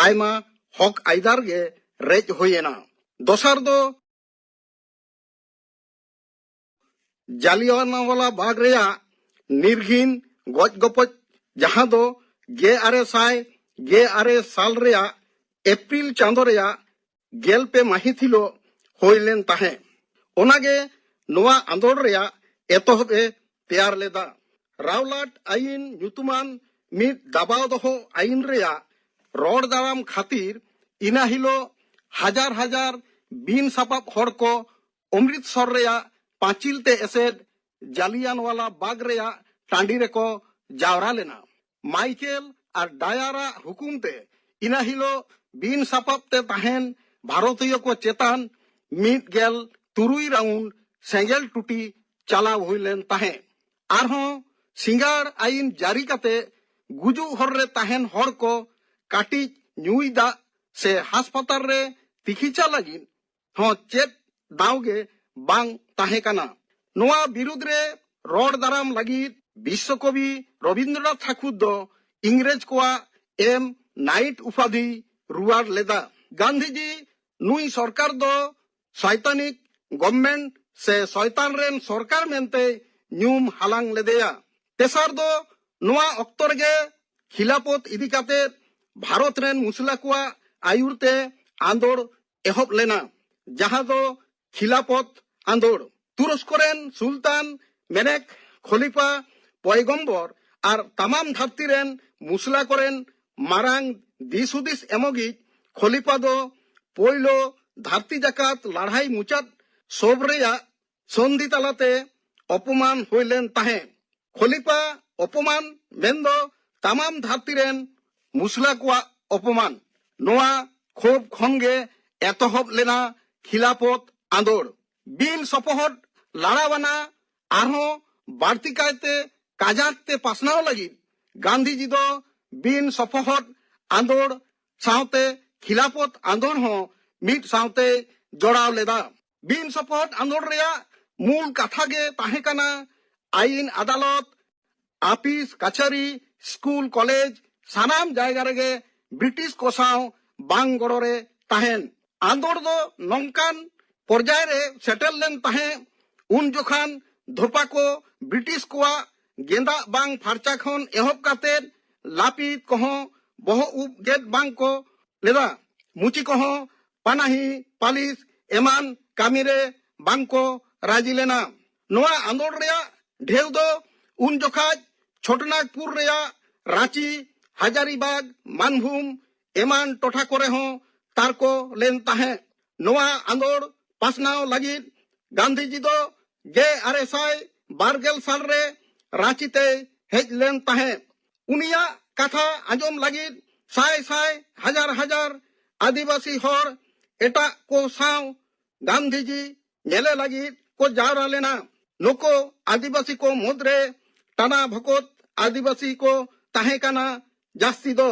ᱟᱭᱢᱟ ᱦᱚᱠ ᱟᱹᱭᱫᱟᱹᱨ ᱜᱮ ᱨᱮᱡ ᱦᱩᱭ ᱮᱱᱟ᱾ ᱫᱚᱥᱟᱨ ᱫᱚ ᱡᱟᱞᱤᱭᱟᱱᱣᱟᱞᱟ ᱵᱟᱜᱽ ᱨᱮᱭᱟᱜ ᱱᱤᱨᱜᱷᱤᱱ ᱜᱚᱡ ᱜᱚᱯᱚᱡ, ᱡᱟᱦᱟᱸ ᱫᱚ ᱜᱮ ᱟᱨᱮ ᱥᱟᱭ ᱜᱮ ᱟᱨᱮ ᱥᱟᱞ ᱨᱮᱭᱟᱜ ᱮᱯᱨᱤᱞ ᱪᱟᱸᱫᱚ ᱨᱮᱭᱟᱜ ᱜᱮᱞ ᱯᱮ ᱢᱟᱹᱦᱤᱛ ᱦᱤᱞᱳᱜ ᱦᱩᱭ ᱞᱮᱱ ᱛᱟᱦᱮᱸᱫ᱾ ᱚᱱᱟᱜᱮ ᱱᱚᱣᱟ ᱟᱸᱫᱳᱲ ᱨᱮᱭᱟᱜ ᱮᱛᱚᱦᱚᱵ ᱮ ᱛᱮᱭᱟᱨ ᱞᱮᱫᱟ᱾ ᱨᱟᱣᱞᱟᱴ ᱟᱭᱤᱱ ᱧᱩᱛᱩᱢᱟᱱ ᱢᱤᱫ ᱫᱟᱵᱟᱣ ᱫᱚᱦᱚ ᱟᱭᱤᱱ ᱨᱮᱭᱟᱜ ᱨᱚᱲ ᱫᱟᱨᱟᱢ ᱠᱷᱟᱹᱛᱤᱨ ᱤᱱᱟᱹ ᱦᱤᱞᱳᱜ ᱦᱟᱡᱟᱨ ᱦᱟᱡᱟᱨ ᱵᱤᱱ ᱥᱟᱯᱟᱵ ᱦᱚᱲ ᱠᱚ ᱚᱢᱨᱤᱛᱥᱚᱨ ᱨᱮᱭᱟᱜ ᱯᱟᱸᱪᱤᱞ ᱛᱮ ᱮᱥᱮᱫ ᱡᱟᱞᱤᱭᱟᱱᱣᱟᱞᱟ ᱵᱟᱜᱽ ᱨᱮᱭᱟᱜ ᱴᱟᱺᱰᱤ ᱨᱮᱠᱚ ᱡᱟᱣᱨᱟ ᱞᱮᱱᱟ᱾ ᱢᱟᱭᱠᱮᱞ ᱟᱨ ᱰᱟᱭᱟᱨᱟᱜ ᱦᱩᱠᱩᱢ ᱛᱮ ᱤᱱᱟᱹ ᱦᱤᱞᱳᱜ ᱵᱤᱱ ᱥᱟᱯᱟᱵ ᱛᱮ ᱛᱟᱦᱮᱱ ᱵᱷᱟᱨᱚᱛᱤᱭᱚ ᱠᱚ ᱪᱮᱛᱟᱱ ᱢᱤᱫ ᱜᱮᱞ ᱛᱩᱨᱩᱭ ᱨᱟᱣᱩᱱᱰ ᱥᱮᱸᱜᱮᱞ ᱴᱩᱴᱤ ᱪᱟᱞᱟᱣ ᱦᱩᱭ ᱞᱮᱱ ᱛᱟᱦᱮᱸᱫ᱾ ᱟᱨᱦᱚᱸ ᱥᱤᱸᱜᱟᱲ ᱟᱭᱤᱱ ᱡᱟᱹᱨᱤ ᱠᱟᱛᱮ ᱜᱩᱡᱩᱜ ᱦᱚᱨ ᱨᱮ ᱛᱟᱦᱮᱱ ᱦᱚᱲ ᱠᱚ ᱠᱟᱹᱴᱤᱡ ᱧᱩᱭ ᱫᱟᱜ ᱥᱮ ᱦᱟᱥᱯᱟᱛᱟᱞ ᱨᱮ ᱛᱤᱠᱤᱪᱷᱟ ᱞᱟᱹᱜᱤᱫ ᱦᱚᱸ ᱪᱮᱫ ᱫᱟᱣ ᱜᱮ ᱵᱟᱝ ᱛᱟᱦᱮᱸ ᱠᱟᱱᱟ᱾ ᱱᱚᱣᱟ ᱵᱤᱨᱩᱫᱽ ᱨᱮ ᱨᱚᱲ ᱫᱟᱨᱟᱢ ᱞᱟᱹᱜᱤᱫ ᱵᱤᱥᱥᱚᱠᱚᱵᱤ ᱨᱚᱵᱤᱱᱫᱨᱚᱱᱟᱛᱷ ᱴᱷᱟᱠᱩᱨ ᱫᱚ ᱤᱝᱨᱮᱡᱽ ᱠᱚᱣᱟᱜ ᱮᱢ ᱱᱟᱭᱤᱴ ᱩᱯᱟᱫᱷᱤ ᱨᱩᱣᱟᱹᱲ ᱞᱮᱫᱟ᱾ ᱜᱟᱱᱫᱷᱤᱡᱤ ᱱᱩᱭ ᱥᱚᱨᱠᱟᱨ ᱫᱚ ᱥᱚᱭᱛᱟᱱᱤᱠ ᱜᱚᱵᱷᱢᱮᱱᱴ ᱥᱮ ᱥᱚᱭᱛᱟᱱ ᱨᱮᱱ ᱥᱚᱨᱠᱟᱨ ᱢᱮᱱᱛᱮ ᱧᱩᱢ ᱦᱟᱞᱟᱝ ᱞᱮᱫᱮᱭᱟ᱾ ᱛᱮᱥᱟᱨ ᱫᱚ ᱱᱚᱣᱟ ᱚᱠᱛᱚ ᱨᱮᱜᱮ ᱠᱷᱤᱞᱟᱯᱚᱛ ᱤᱫᱤ ᱠᱟᱛᱮ ᱵᱷᱟᱨᱚᱛ ᱨᱮᱱ ᱢᱩᱥᱞᱟ ᱠᱚᱣᱟᱜ ᱟᱹᱭᱩᱨ ᱛᱮ ᱟᱸᱫᱳᱲ ᱮᱦᱚᱵ ᱞᱮᱱᱟ, ᱡᱟᱦᱟᱸ ᱫᱚ ᱠᱷᱤᱞᱟᱯᱚᱛ ᱟᱸᱫᱳᱲ᱾ ᱛᱩᱨᱚᱥᱠᱚ ᱨᱮᱱ ᱥᱩᱞᱛᱟᱱ ᱢᱮᱱᱮᱠ ᱠᱷᱚᱞᱤᱯᱟ ᱯᱚᱭᱜᱚᱢᱵᱚᱨ ᱟᱨ ᱛᱟᱢᱟᱢ ᱫᱷᱟᱹᱨᱛᱤ ᱨᱮᱱ ᱢᱩᱥᱞᱟ ᱠᱚᱨᱮᱱ ᱢᱟᱨᱟᱝ ᱫᱤᱥ ᱦᱩᱫᱤᱥ ᱮᱢᱚᱜᱤᱡ ᱠᱷᱚᱞᱤᱯᱟ ᱫᱚ ᱯᱳᱭᱞᱳ ᱫᱷᱟᱹᱨᱛᱤ ᱡᱟᱠᱟᱛ ᱞᱟᱲᱦᱟᱭ ᱢᱩᱪᱟᱹᱫ ᱥᱚᱵ ᱨᱮᱭᱟᱜ ᱥᱚᱱᱫᱷᱤ ᱛᱟᱞᱟᱛᱮ ᱚᱯᱚᱢᱟᱱ ᱦᱩᱭ ᱞᱮᱱ ᱛᱟᱦᱮᱸ᱾ ᱠᱷᱚᱞᱤᱯᱟ ᱚᱯᱚᱢᱟᱱ ᱢᱮᱱᱫᱚ ᱛᱟᱢᱟᱢ ᱫᱷᱟᱹᱨᱛᱤ ᱨᱮᱱ ᱢᱩᱥᱞᱟ ᱠᱚᱣᱟᱜ ᱚᱯᱚᱢᱟᱱ᱾ ᱱᱚᱣᱟ ᱠᱷᱳᱵ ᱠᱷᱚᱱ ᱜᱮ ᱮᱛᱚᱦᱚᱵ ᱞᱮᱱᱟ ᱠᱷᱤᱞᱟᱯᱚᱛ ᱟᱸᱫᱳᱲ᱾ ᱵᱤᱱ ᱥᱚᱯᱚᱦᱚᱫ ᱞᱟᱲᱟᱣᱟᱱᱟ ᱟᱨᱦᱚᱸ ᱵᱟᱹᱲᱛᱤ ᱠᱟᱭᱛᱮ ᱠᱟᱡᱟᱠ ᱛᱮ ᱯᱟᱥᱱᱟᱣ ᱞᱟᱹᱜᱤᱫ ᱜᱟᱱᱫᱷᱤᱡᱤ ᱫᱚ ᱵᱤᱱ ᱥᱚᱯᱚᱦᱚᱫ ᱟᱸᱫᱳᱲ ᱥᱟᱶᱛᱮ ᱠᱷᱤᱞᱟᱯᱚᱛ ᱟᱸᱫᱳᱲ ᱦᱚᱸ ᱢᱤᱫ ᱥᱟᱶᱛᱮ ᱡᱚᱲᱟᱣ ᱞᱮᱫᱟ᱾ ᱵᱤᱱ ᱥᱚᱯᱚᱦᱚᱫ ᱟᱸᱫᱳᱲ ᱨᱮᱭᱟᱜ ᱢᱩᱞ ᱠᱟᱛᱷᱟ ᱜᱮ ᱛᱟᱦᱮᱸ ᱠᱟᱱᱟ ᱟᱹᱭᱤᱱ ᱟᱫᱟᱞᱚᱛ, ᱟᱯᱤᱥ, ᱠᱟᱪᱷᱟᱹᱨᱤ, ᱥᱠᱩᱞ, ᱠᱚᱞᱮᱡᱽ, ᱥᱟᱱᱟᱢ ᱡᱟᱭᱜᱟ ᱨᱮᱜᱮ ᱵᱨᱤᱴᱤᱥ ᱠᱚ ᱥᱟᱶ ᱵᱟᱝ ᱜᱚᱲᱚ ᱨᱮ ᱛᱟᱦᱮᱱ᱾ ᱟᱸᱫᱳᱲ ᱫᱚ ᱱᱚᱝᱠᱟᱱ ᱯᱚᱨᱡᱟᱭ ᱨᱮ ᱥᱮᱴᱮᱨ ᱞᱮᱱ ᱛᱟᱦᱮᱸ, ᱩᱱ ᱡᱚᱠᱷᱟᱱ ᱫᱷᱳᱯᱟ ᱠᱚ ᱵᱨᱤᱴᱤᱥ ᱠᱚᱣᱟᱜ ᱜᱮᱸᱫᱟᱜ ᱵᱟᱝ ᱯᱷᱟᱨᱪᱟ ᱠᱷᱚᱱ ᱮᱦᱚᱵ ᱠᱟᱛᱮ ᱞᱟᱹᱯᱤᱛ ᱠᱚᱦᱚᱸ ᱵᱚᱦᱚᱜ ᱩᱵ ᱜᱮᱫ ᱵᱟᱝ ᱠᱚ ᱞᱮᱫᱟ᱾ ᱢᱩᱪᱤ ᱠᱚᱦᱚᱸ ᱯᱟᱱᱟᱦᱤ, ᱯᱟᱹᱞᱤᱥ ᱮᱢᱟᱱ ᱠᱟᱹᱢᱤ ᱨᱮ ᱵᱟᱝ ᱠᱚ ᱨᱟᱹᱡᱤ ᱞᱮᱱᱟ᱾ ᱱᱚᱣᱟ ᱟᱸᱫᱳᱲ ᱨᱮᱭᱟᱜ ᱰᱷᱮᱣ ᱫᱚ ᱩᱱ ᱡᱚᱠᱷᱟᱡ ᱪᱷᱳᱴᱚᱱᱟᱜᱽᱯᱩᱨ ᱨᱮᱭᱟᱜ ᱨᱟᱸᱪᱤ, ᱦᱟᱡᱟᱨᱤᱵᱟᱜᱽ, ᱢᱟᱱᱵᱷᱩᱢ ᱮᱢᱟᱱ ᱴᱚᱴᱷᱟ ᱠᱚᱨᱮ ᱦᱚᱸ ᱛᱟᱨᱠᱚ ᱞᱮᱱ ᱛᱟᱦᱮᱸᱫ᱾ ᱱᱚᱣᱟ ᱟᱸᱫᱳᱲ ᱯᱟᱥᱱᱟᱣ ᱞᱟᱹᱜᱤᱫ ᱜᱟᱱᱫᱷᱤᱡᱤ ᱫᱚ ᱜᱮᱞ ᱟᱨᱮ ᱥᱟᱭ ᱵᱟᱨ ᱜᱮᱞ ᱥᱟᱞ ᱨᱮ ᱨᱟᱸᱪᱤ ᱛᱮᱭ ᱦᱮᱡ ᱞᱮᱱ ᱛᱟᱦᱮᱸᱫ᱾ ᱩᱱᱤᱭᱟᱜ ᱠᱟᱛᱷᱟ ᱟᱸᱡᱚᱢ ᱞᱟᱹᱜᱤᱫ ᱥᱟᱭ ᱥᱟᱭ ᱦᱟᱡᱟᱨ ᱦᱟᱡᱟᱨ ᱟᱹᱫᱤᱵᱟᱹᱥᱤ ᱦᱚᱲ ᱮᱴᱟᱜ ᱠᱚ ᱥᱟᱶ ᱜᱟᱱᱫᱷᱤᱡᱤ ᱧᱮᱞᱮ ᱞᱟᱹᱜᱤᱫ ᱠᱚ ᱡᱟᱣᱨᱟ ᱞᱮᱱᱟ᱾ ᱱᱩᱠᱩ ᱟᱹᱫᱤᱵᱟᱹᱥᱤ ᱠᱚ ᱢᱩᱫᱽᱨᱮ ᱴᱟᱱᱟ ᱵᱷᱚᱠᱚᱛ ᱟᱹᱫᱤᱵᱟᱹᱥᱤ ᱠᱚ ᱛᱟᱦᱮᱸ ᱠᱟᱱᱟ ᱡᱟᱹᱥᱛᱤ ᱫᱚ᱾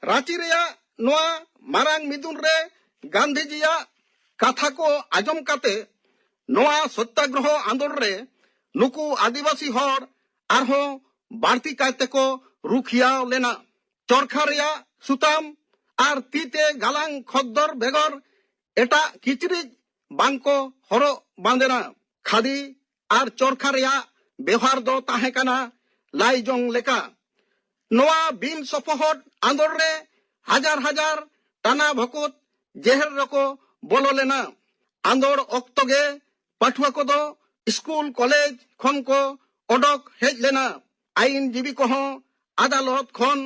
ᱨᱟᱸᱪᱤ ᱨᱮᱭᱟᱜ ᱱᱚᱣᱟ ᱢᱟᱨᱟᱝ ᱢᱤᱫᱩᱱ ᱨᱮ ᱜᱟᱱᱫᱷᱤᱡᱤᱭᱟᱜ ᱠᱟᱛᱷᱟ ᱠᱚ ᱟᱸᱡᱚᱢ ᱠᱟᱛᱮ ᱱᱚᱣᱟ ᱥᱚᱛᱭᱟᱜᱨᱚᱦᱚ ᱟᱸᱫᱳᱲ ᱨᱮ ᱱᱩᱠᱩ ᱟᱹᱫᱤᱵᱟᱹᱥᱤ ᱦᱚᱲ ᱟᱨᱦᱚᱸ ᱵᱟᱹᱲᱛᱤ ᱠᱟᱭᱛᱮ ᱠᱚ ᱨᱩᱠᱷᱤᱭᱟᱹᱣ ᱞᱮᱱᱟ᱾ ᱪᱚᱨᱠᱷᱟ ᱨᱮᱭᱟᱜ ᱥᱩᱛᱟᱢ ᱟᱨ ᱛᱤ ᱛᱮ ᱜᱟᱞᱟᱝ ᱠᱷᱚᱫᱽᱫᱚᱨ ᱵᱮᱜᱚᱨ ᱮᱴᱟᱜ ᱠᱤᱪᱨᱤᱡ ᱵᱟᱝ ᱠᱚ ᱦᱚᱨᱚᱜ ᱵᱟᱸᱫᱮᱱᱟ᱾ ᱠᱷᱟᱫᱤ ᱟᱨ ᱪᱚᱨᱠᱷᱟ ᱨᱮᱭᱟᱜ ᱵᱮᱣᱦᱟᱨ ᱫᱚ ᱛᱟᱦᱮᱸ ᱠᱟᱱᱟ ᱞᱟᱭᱡᱚᱝ ᱞᱮᱠᱟ᱾ ᱱᱚᱣᱟ ᱵᱤᱱ ᱥᱚᱯᱚᱦᱚᱫ ᱟᱸᱫᱳᱲ ᱨᱮ ᱦᱟᱡᱟᱨ ᱦᱟᱡᱟᱨ ᱴᱟᱱᱟ ᱵᱷᱚᱠᱚᱛ ᱡᱮᱦᱮᱞ ᱨᱮᱠᱚ ᱵᱚᱞᱚ ᱞᱮᱱᱟ᱾ ᱟᱸᱫᱳᱲ ᱚᱠᱛᱚ ᱜᱮ ᱯᱟᱹᱴᱷᱩᱣᱟᱹ ᱠᱚᱫᱚ ᱥᱠᱩᱞ ᱠᱚᱞᱮᱡᱽ ᱠᱷᱚᱱ ᱠᱚ ᱚᱰᱚᱠ ᱦᱮᱡ ᱞᱮᱱᱟ᱾ ᱟᱹᱭᱤᱱ ᱡᱤᱵᱤ ᱠᱚᱦᱚᱸ ᱟᱫᱟᱞᱚᱛ ᱠᱷᱚᱱ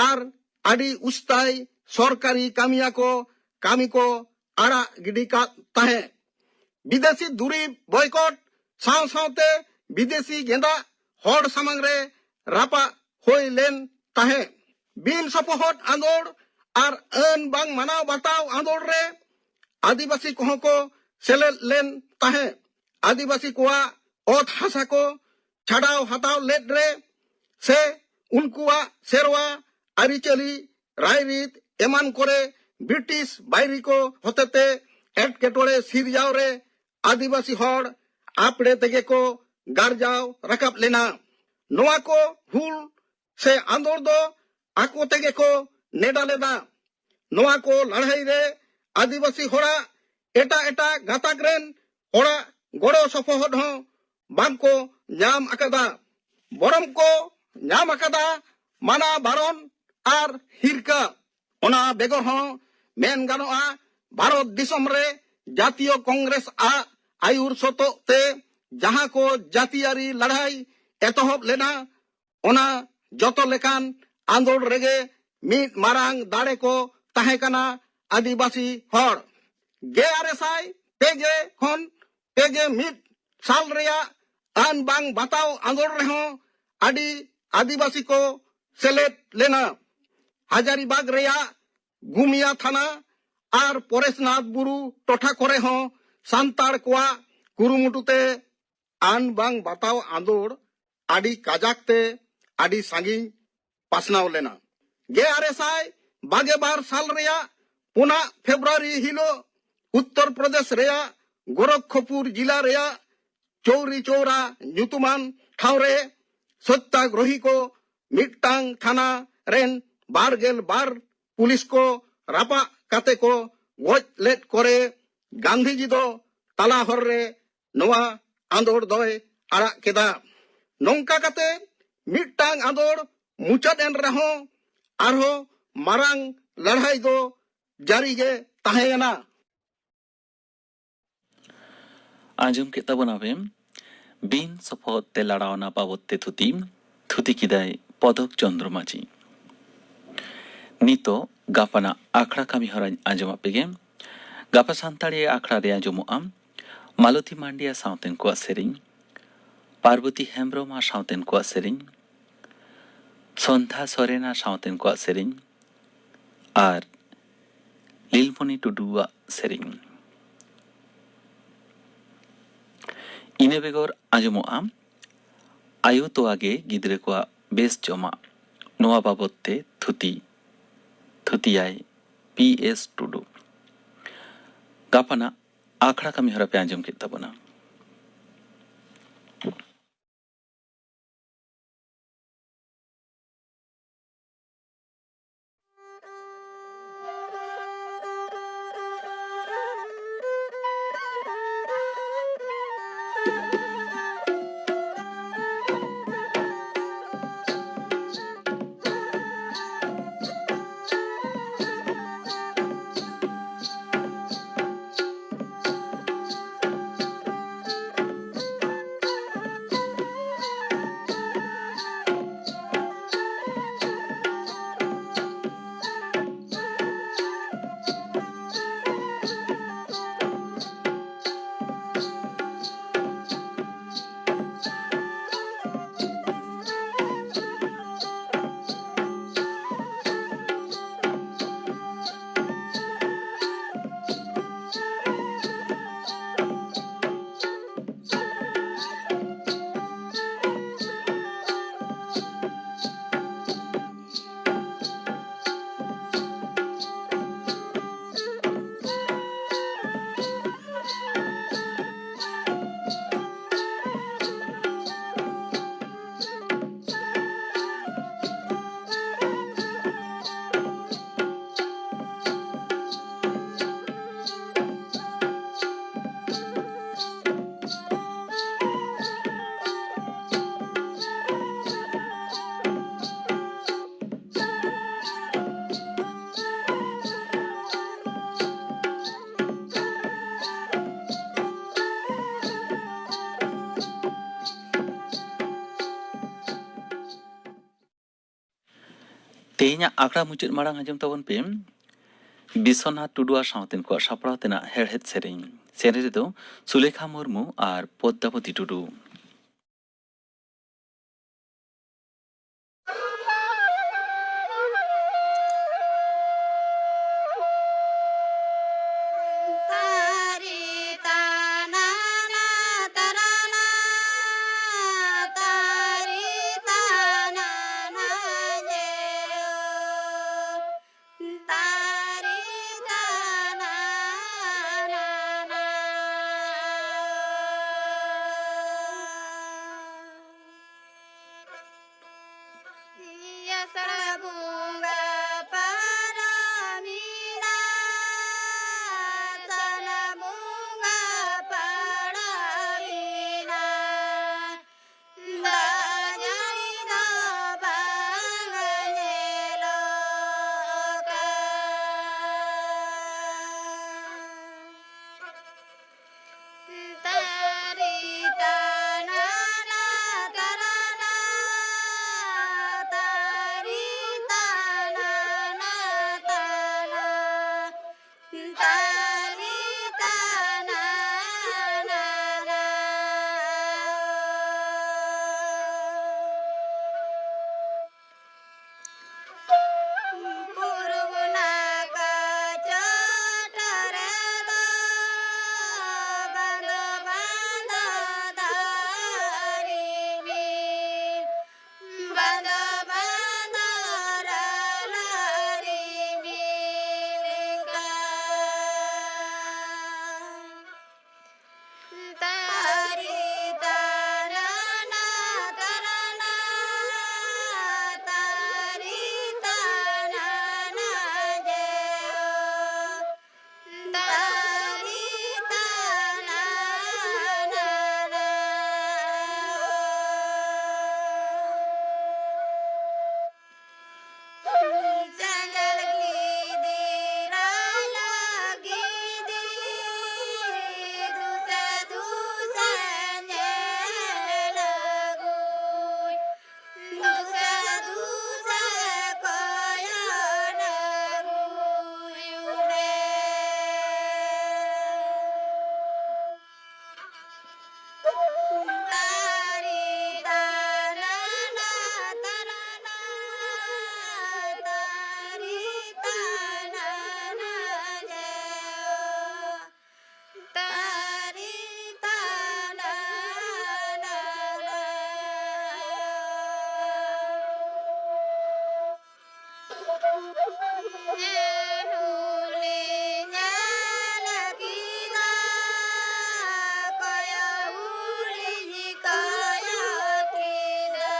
ᱟᱨ ᱟᱹᱰᱤ ᱩᱥᱛᱟᱭ ᱥᱚᱨᱠᱟᱨᱤ ᱠᱟᱹᱢᱤᱭᱟᱹ ᱠᱚ ᱠᱟᱹᱢᱤ ᱠᱚ ᱟᱲᱟᱜ ᱜᱤᱰᱤ ᱠᱟᱫ ᱛᱟᱦᱮᱸ᱾ ᱵᱤᱫᱮᱥᱤ ᱫᱩᱨᱤᱵ ᱵᱚᱭᱠᱚᱴ ᱥᱟᱶ ᱥᱟᱶᱛᱮ ᱵᱤᱫᱮᱥᱤ ᱜᱮᱸᱫᱟᱜ ᱦᱚᱲ ᱥᱟᱢᱟᱝ ᱨᱮ ᱨᱟᱯᱟᱜ ᱦᱩᱭ ᱞᱮᱱ ᱛᱟᱦᱮᱸ᱾ ᱵᱤᱱ ᱥᱚᱯᱚᱦᱚᱫ ᱟᱸᱫᱳᱲ ᱟᱨ ᱟᱹᱱ ᱵᱟᱝ ᱢᱟᱱᱟᱣ ᱵᱟᱛᱟᱣ ᱟᱸᱫᱳᱲ ᱨᱮ ᱟᱹᱫᱤᱵᱟᱹᱥᱤ ᱠᱚᱦᱚᱸ ᱠᱚ ᱥᱮᱞᱮᱫ ᱞᱮᱱ ᱛᱟᱦᱮᱸ᱾ ᱟᱹᱫᱤᱵᱟᱹᱥᱤ ᱠᱚᱣᱟᱜ ᱚᱛ ᱦᱟᱥᱟ ᱠᱚ ᱪᱷᱟᱰᱟᱣ ᱦᱟᱛᱟᱣ ᱞᱮᱫ ᱨᱮ ᱥᱮ ᱩᱱᱠᱩᱣᱟᱜ ᱥᱮᱨᱣᱟ, ᱟᱹᱨᱤᱪᱟᱹᱞᱤ, ᱨᱟᱭᱨᱤᱛ ᱮᱢᱟᱱ ᱠᱚᱨᱮ ᱵᱨᱤᱴᱤᱥ ᱵᱟᱹᱭᱨᱤ ᱠᱚ ᱦᱚᱛᱮᱛᱮ ᱮᱴᱠᱮᱴᱚᱬᱮ ᱥᱤᱨᱡᱟᱣ ᱨᱮ ᱟᱹᱫᱤᱵᱟᱹᱥᱤ ᱦᱚᱲ ᱟᱯᱲᱮ ᱛᱮᱜᱮ ᱠᱚ ᱜᱟᱨᱡᱟᱣ ᱨᱟᱠᱟᱵ ᱞᱮᱱᱟ᱾ ᱱᱚᱣᱟ ᱠᱚ ᱦᱩᱞ ᱥᱮ ᱟᱸᱫᱳᱲ ᱫᱚ ᱟᱠᱚ ᱛᱮᱜᱮ ᱠᱚ ᱱᱮᱰᱟ ᱞᱮᱫᱟ᱾ ᱱᱚᱣᱟ ᱠᱚ ᱞᱟᱹᱲᱦᱟᱹᱭ ᱨᱮ ᱟᱹᱫᱤᱵᱟᱹᱥᱤ ᱦᱚᱲᱟᱜ ᱮᱴᱟᱜ ᱮᱴᱟᱜ ᱜᱟᱛᱟᱠ ᱨᱮᱱ ᱦᱚᱲᱟᱜ ᱜᱚᱲᱚ ᱥᱚᱯᱚᱦᱚᱫ ᱦᱚᱸ ᱵᱟᱝ ᱠᱚ ᱧᱟᱢ ᱟᱠᱟᱫᱟ᱾ ᱵᱚᱨᱚᱢ ᱠᱚ ᱧᱟᱢ ᱟᱠᱟᱫᱟ ᱢᱟᱱᱟ ᱵᱟᱨᱚᱱ ᱟᱨ ᱦᱤᱨᱠᱟᱹ᱾ ᱚᱱᱟ ᱵᱮᱜᱚᱨ ᱦᱚᱸ ᱢᱮᱱ ᱜᱟᱱᱚᱜᱼᱟ, ᱵᱷᱟᱨᱚᱛ ᱫᱤᱥᱚᱢ ᱨᱮ ᱡᱟᱹᱛᱤᱭᱚ ᱠᱚᱝᱜᱨᱮᱥ ᱟᱜ ᱟᱹᱭᱩᱨ ᱥᱚᱛᱚᱜ ᱛᱮ ᱡᱟᱦᱟᱸ ᱠᱚ ᱡᱟᱹᱛᱤᱭᱟᱹᱨᱤ ᱞᱟᱹᱲᱦᱟᱹᱭ ᱮᱛᱚᱦᱚᱵ ᱞᱮᱱᱟ, ᱚᱱᱟ ᱡᱚᱛᱚ ᱞᱮᱠᱟᱱ ᱟᱸᱫᱳᱲ ᱨᱮᱜᱮ ᱢᱤᱫ ᱢᱟᱨᱟᱝ ᱫᱟᱲᱮ ᱠᱚ ᱛᱟᱦᱮᱸ ᱠᱟᱱᱟ ᱟᱹᱫᱤᱵᱟᱹᱥᱤ ᱦᱚᱲ᱾ ᱜᱮᱞ ᱟᱨᱮ ᱥᱟᱭ ᱯᱮ ᱜᱮ ᱠᱷᱚᱱ ᱯᱮ ᱜᱮ ᱢᱤᱫ ᱥᱟᱞ ᱨᱮᱭᱟᱜ ᱟᱹᱱ ᱵᱟᱝ ᱵᱟᱛᱟᱣ ᱟᱸᱫᱳᱲ ᱨᱮᱦᱚᱸ ᱟᱹᱰᱤ ᱟᱹᱫᱤᱵᱟᱹᱥᱤ ᱠᱚ ᱥᱮᱞᱮᱫ ᱞᱮᱱᱟ᱾ ᱦᱟᱡᱟᱨᱤᱵᱟᱜᱽ ᱨᱮᱭᱟᱜ ᱜᱩᱢᱤᱭᱟ ᱛᱷᱟᱱᱟ ᱟᱨ ᱯᱚᱨᱮᱥᱱᱟᱛᱷ ᱵᱩᱨᱩ ᱴᱚᱴᱷᱟ ᱠᱚᱨᱮ ᱦᱚᱸ ᱥᱟᱱᱛᱟᱲ ᱠᱚᱣᱟᱜ ᱠᱩᱨᱩᱢᱩᱴᱩ ᱛᱮ ᱟᱹᱱ ᱵᱟᱝ ᱵᱟᱛᱟᱣ ᱟᱸᱫᱳᱲ ᱟᱹᱰᱤ ᱠᱟᱡᱟᱠ ᱛᱮ ᱟᱹᱰᱤ ᱥᱟᱺᱜᱤᱧ ᱯᱟᱥᱱᱟᱣ ᱞᱮᱱᱟ᱾ ᱜᱮᱞ ᱟᱨᱮ ᱥᱟᱭ ᱵᱟᱜᱮ ᱵᱟᱨ ᱥᱟᱞ ᱨᱮᱭᱟᱜ ᱯᱩᱱᱟᱜ ᱯᱷᱮᱵᱨᱩᱣᱟᱨᱤ ᱦᱤᱞᱳᱜ ᱩᱛᱛᱚᱨ ᱯᱨᱚᱫᱮᱥ ᱨᱮᱭᱟᱜ ᱜᱳᱨᱚᱠᱷᱯᱩᱨ ᱡᱤᱞᱟ ᱨᱮᱭᱟᱜ ᱪᱳᱣᱨᱤ ᱪᱳᱣᱨᱟ ᱧᱩᱛᱩᱢᱟᱱ ᱴᱷᱟᱶ ᱨᱮ ᱥᱚᱛᱛᱟᱜᱨᱚᱦᱤ ᱠᱚ ᱢᱤᱫᱴᱟᱝ ᱛᱷᱟᱱᱟ ᱨᱮᱱ ᱵᱟᱨ ᱜᱮᱞ ᱵᱟᱨ ᱯᱩᱞᱤᱥ ᱠᱚ ᱨᱟᱯᱟᱜ ᱠᱟᱛᱮ ᱠᱚ ᱜᱚᱡ ᱞᱮᱫ ᱠᱚᱨᱮ ᱜᱟᱱᱫᱷᱤᱡᱤ ᱫᱚ ᱛᱟᱞᱟ ᱦᱚᱨ ᱨᱮ ᱱᱚᱣᱟ ᱟᱸᱫᱳᱲ ᱫᱚᱭ ᱟᱲᱟᱜ ᱠᱮᱫᱟ᱾ ᱱᱚᱝᱠᱟ ᱠᱟᱛᱮ ᱢᱤᱫᱴᱟᱝ ᱟᱸᱫᱳᱲ ᱢᱩᱪᱟᱹᱫ ᱮᱱ ᱨᱮᱦᱚᱸ ᱟᱨᱦᱚᱸ ᱢᱟᱨᱟᱝ ᱞᱟᱹᱲᱦᱟᱹᱭ ᱫᱚ ᱡᱟᱹᱨᱤ ᱜᱮ ᱛᱟᱦᱮᱸᱭᱮᱱᱟ᱾ ᱟᱸᱡᱚᱢ ᱠᱮᱫ ᱛᱟᱵᱚᱱᱟᱯᱮ ᱵᱤᱱ ᱥᱚᱯᱷᱚᱛ ᱛᱮ ᱞᱟᱲᱟᱣᱱᱟ ᱵᱟᱵᱚᱛ ᱛᱮ ᱛᱷᱩᱛᱤ, ᱛᱷᱩᱛᱤ ᱠᱮᱫᱟᱭ ᱯᱚᱫᱚᱠ ᱪᱚᱱᱫᱨᱚ ᱢᱟᱹᱡᱷᱤ᱾ ᱱᱤᱛᱚᱜ ᱜᱟᱯᱟᱱᱟᱜ ᱟᱠᱷᱲᱟ ᱠᱟᱹᱢᱤ ᱦᱚᱨᱟᱧ ᱟᱸᱡᱚᱢ ᱟᱯᱮ ᱜᱮ᱾ ᱜᱟᱯᱟ ᱥᱟᱱᱛᱟᱲᱤ ᱟᱠᱷᱲᱟ ᱨᱮ ᱟᱸᱡᱚᱢᱚᱜᱼᱟ ᱢᱟᱞᱚᱛᱤ ᱢᱟᱱᱰᱤᱭᱟ ᱥᱟᱶᱛᱮᱱ ᱠᱚᱣᱟᱜ ᱥᱮᱨᱮᱧ, ᱯᱟᱨᱵᱚᱛᱤ ᱦᱮᱢᱵᱨᱚᱢ ᱟᱨ ᱥᱟᱶᱛᱮᱱ ᱠᱚᱣᱟᱜ ᱥᱮᱨᱮᱧ, ᱥᱚᱱᱫᱷᱟ ᱥᱚᱨᱮᱱ ᱟᱨ ᱥᱟᱶᱛᱮᱱ ᱠᱚᱣᱟᱜ ᱥᱮᱨᱮᱧ, ᱟᱨ ᱞᱤᱞᱢᱚᱱᱤ ᱴᱩᱰᱩᱣᱟᱜ ᱥᱮᱨᱮᱧ᱾ ᱤᱱᱟᱹ ᱵᱮᱜᱚᱨ ᱟᱸᱡᱚᱢᱚᱜᱼᱟ ᱟᱭᱳ ᱛᱚᱣᱟ ᱜᱮ ᱜᱤᱫᱽᱨᱟᱹ ᱠᱚᱣᱟᱜ ᱵᱮᱥ ᱡᱚᱢᱟᱜ, ᱱᱚᱣᱟ ᱵᱟᱵᱚᱛ ᱛᱮ ᱛᱷᱩᱛᱤ, ᱛᱷᱩᱛᱤᱭᱟᱭ ᱯᱤ ᱮᱥ ᱴᱩᱰᱩ᱾ ᱜᱟᱯᱟᱱᱟᱜ ᱟᱠᱷᱲᱟ ᱠᱟᱹᱢᱤ ᱦᱚᱨᱟ ᱯᱮ ᱟᱸᱡᱚᱢ ᱠᱮᱫ ᱛᱟᱵᱚᱱᱟ᱾ ᱛᱮᱦᱮᱧᱟᱜ ᱟᱠᱷᱲᱟ ᱢᱩᱪᱟᱹᱫ ᱢᱟᱲᱟᱝ ᱟᱸᱡᱚᱢ ᱛᱟᱵᱚᱱ ᱯᱮ ᱵᱤᱥᱥᱚᱱᱟᱛᱷ ᱴᱩᱰᱩ ᱟᱨ ᱥᱟᱶᱛᱮᱱ ᱠᱚᱣᱟᱜ ᱥᱟᱯᱲᱟᱣ ᱛᱮᱱᱟᱜ ᱦᱮᱲᱦᱮᱫ ᱥᱮᱨᱮᱧ᱾ ᱥᱮᱨᱮᱧ ᱨᱮᱫᱚ ᱥᱩᱞᱮᱠᱷᱟ ᱢᱩᱨᱢᱩ ᱟᱨ ᱯᱚᱫᱽᱫᱟᱵᱚᱛᱤ ᱴᱩᱰᱩ᱾ ᱟᱥᱟᱲ ᱵᱚᱸᱜᱟ ᱯᱟᱨᱚᱢᱮᱱᱟ, ᱥᱟᱱ ᱵᱚᱸᱜᱟ ᱯᱟᱲᱟᱣᱮᱱᱟ, ᱫᱟᱜ ᱡᱟᱹᱲᱤ ᱫᱚ ᱵᱟᱝ ᱧᱮᱞᱚᱜ ᱠᱟᱱ᱾ ᱛᱟᱨᱤ ᱛᱟᱱᱟᱱᱟ ᱛᱟᱨᱟᱱᱟ, ᱛᱟᱨᱤ ᱦᱩᱞᱤᱧ ᱧᱮᱞ ᱠᱮᱫᱟ, ᱠᱚᱭᱚᱜ ᱦᱩᱞᱤᱧ ᱠᱚᱭᱚᱜ ᱠᱮᱫᱟ᱾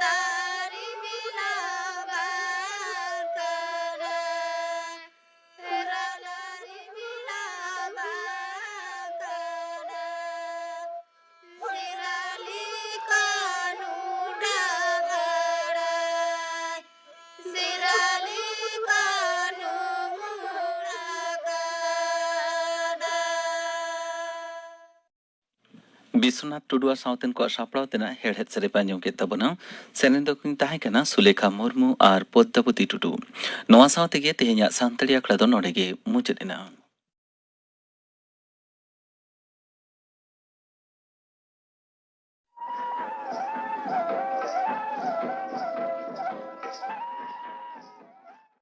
ᱫᱟᱨᱮ ᱢᱮᱱᱟᱜ ᱵᱟᱝ ᱠᱟᱱᱟ, ᱨᱟᱞᱟ ᱨᱮ ᱢᱮᱱᱟᱜ ᱵᱟᱝ ᱠᱟᱱᱟ᱾ ᱥᱤᱨᱟᱹᱞᱤ ᱠᱟᱹᱱᱩ ᱰᱟᱵᱟᱲᱟᱭ, ᱥᱤᱨᱟᱹᱞᱤ ᱠᱟᱹᱱᱩ ᱢᱩᱲᱟ ᱠᱟᱱᱟ᱾ ᱵᱤᱥᱣᱚᱱᱟᱛᱷ ᱴᱩᱰᱩ ᱟᱨ ᱥᱟᱶᱛᱮᱱ ᱠᱚᱣᱟᱜ ᱥᱟᱯᱲᱟᱣ ᱛᱮᱱᱟᱜ ᱦᱮᱲᱦᱮᱫ ᱥᱮᱨᱮᱧ ᱯᱮ ᱟᱸᱡᱚᱢ ᱠᱮᱫ ᱛᱟᱵᱚᱱᱟ᱾ ᱥᱮᱨᱮᱧ ᱫᱚᱠᱤᱱ ᱛᱟᱦᱮᱸ ᱠᱟᱱᱟ ᱥᱩᱞᱮᱠᱷᱟ ᱢᱩᱨᱢᱩ ᱟᱨ ᱯᱚᱫᱽᱫᱟᱵᱚᱛᱤ ᱴᱩᱰᱩ᱾ ᱱᱚᱣᱟ ᱥᱟᱶ ᱛᱮᱜᱮ ᱛᱮᱦᱮᱧᱟᱜ ᱥᱟᱱᱛᱟᱲᱤ ᱟᱠᱷᱲᱟ ᱫᱚ ᱱᱚᱰᱮ ᱜᱮ ᱢᱩᱪᱟᱹᱫ ᱮᱱᱟ᱾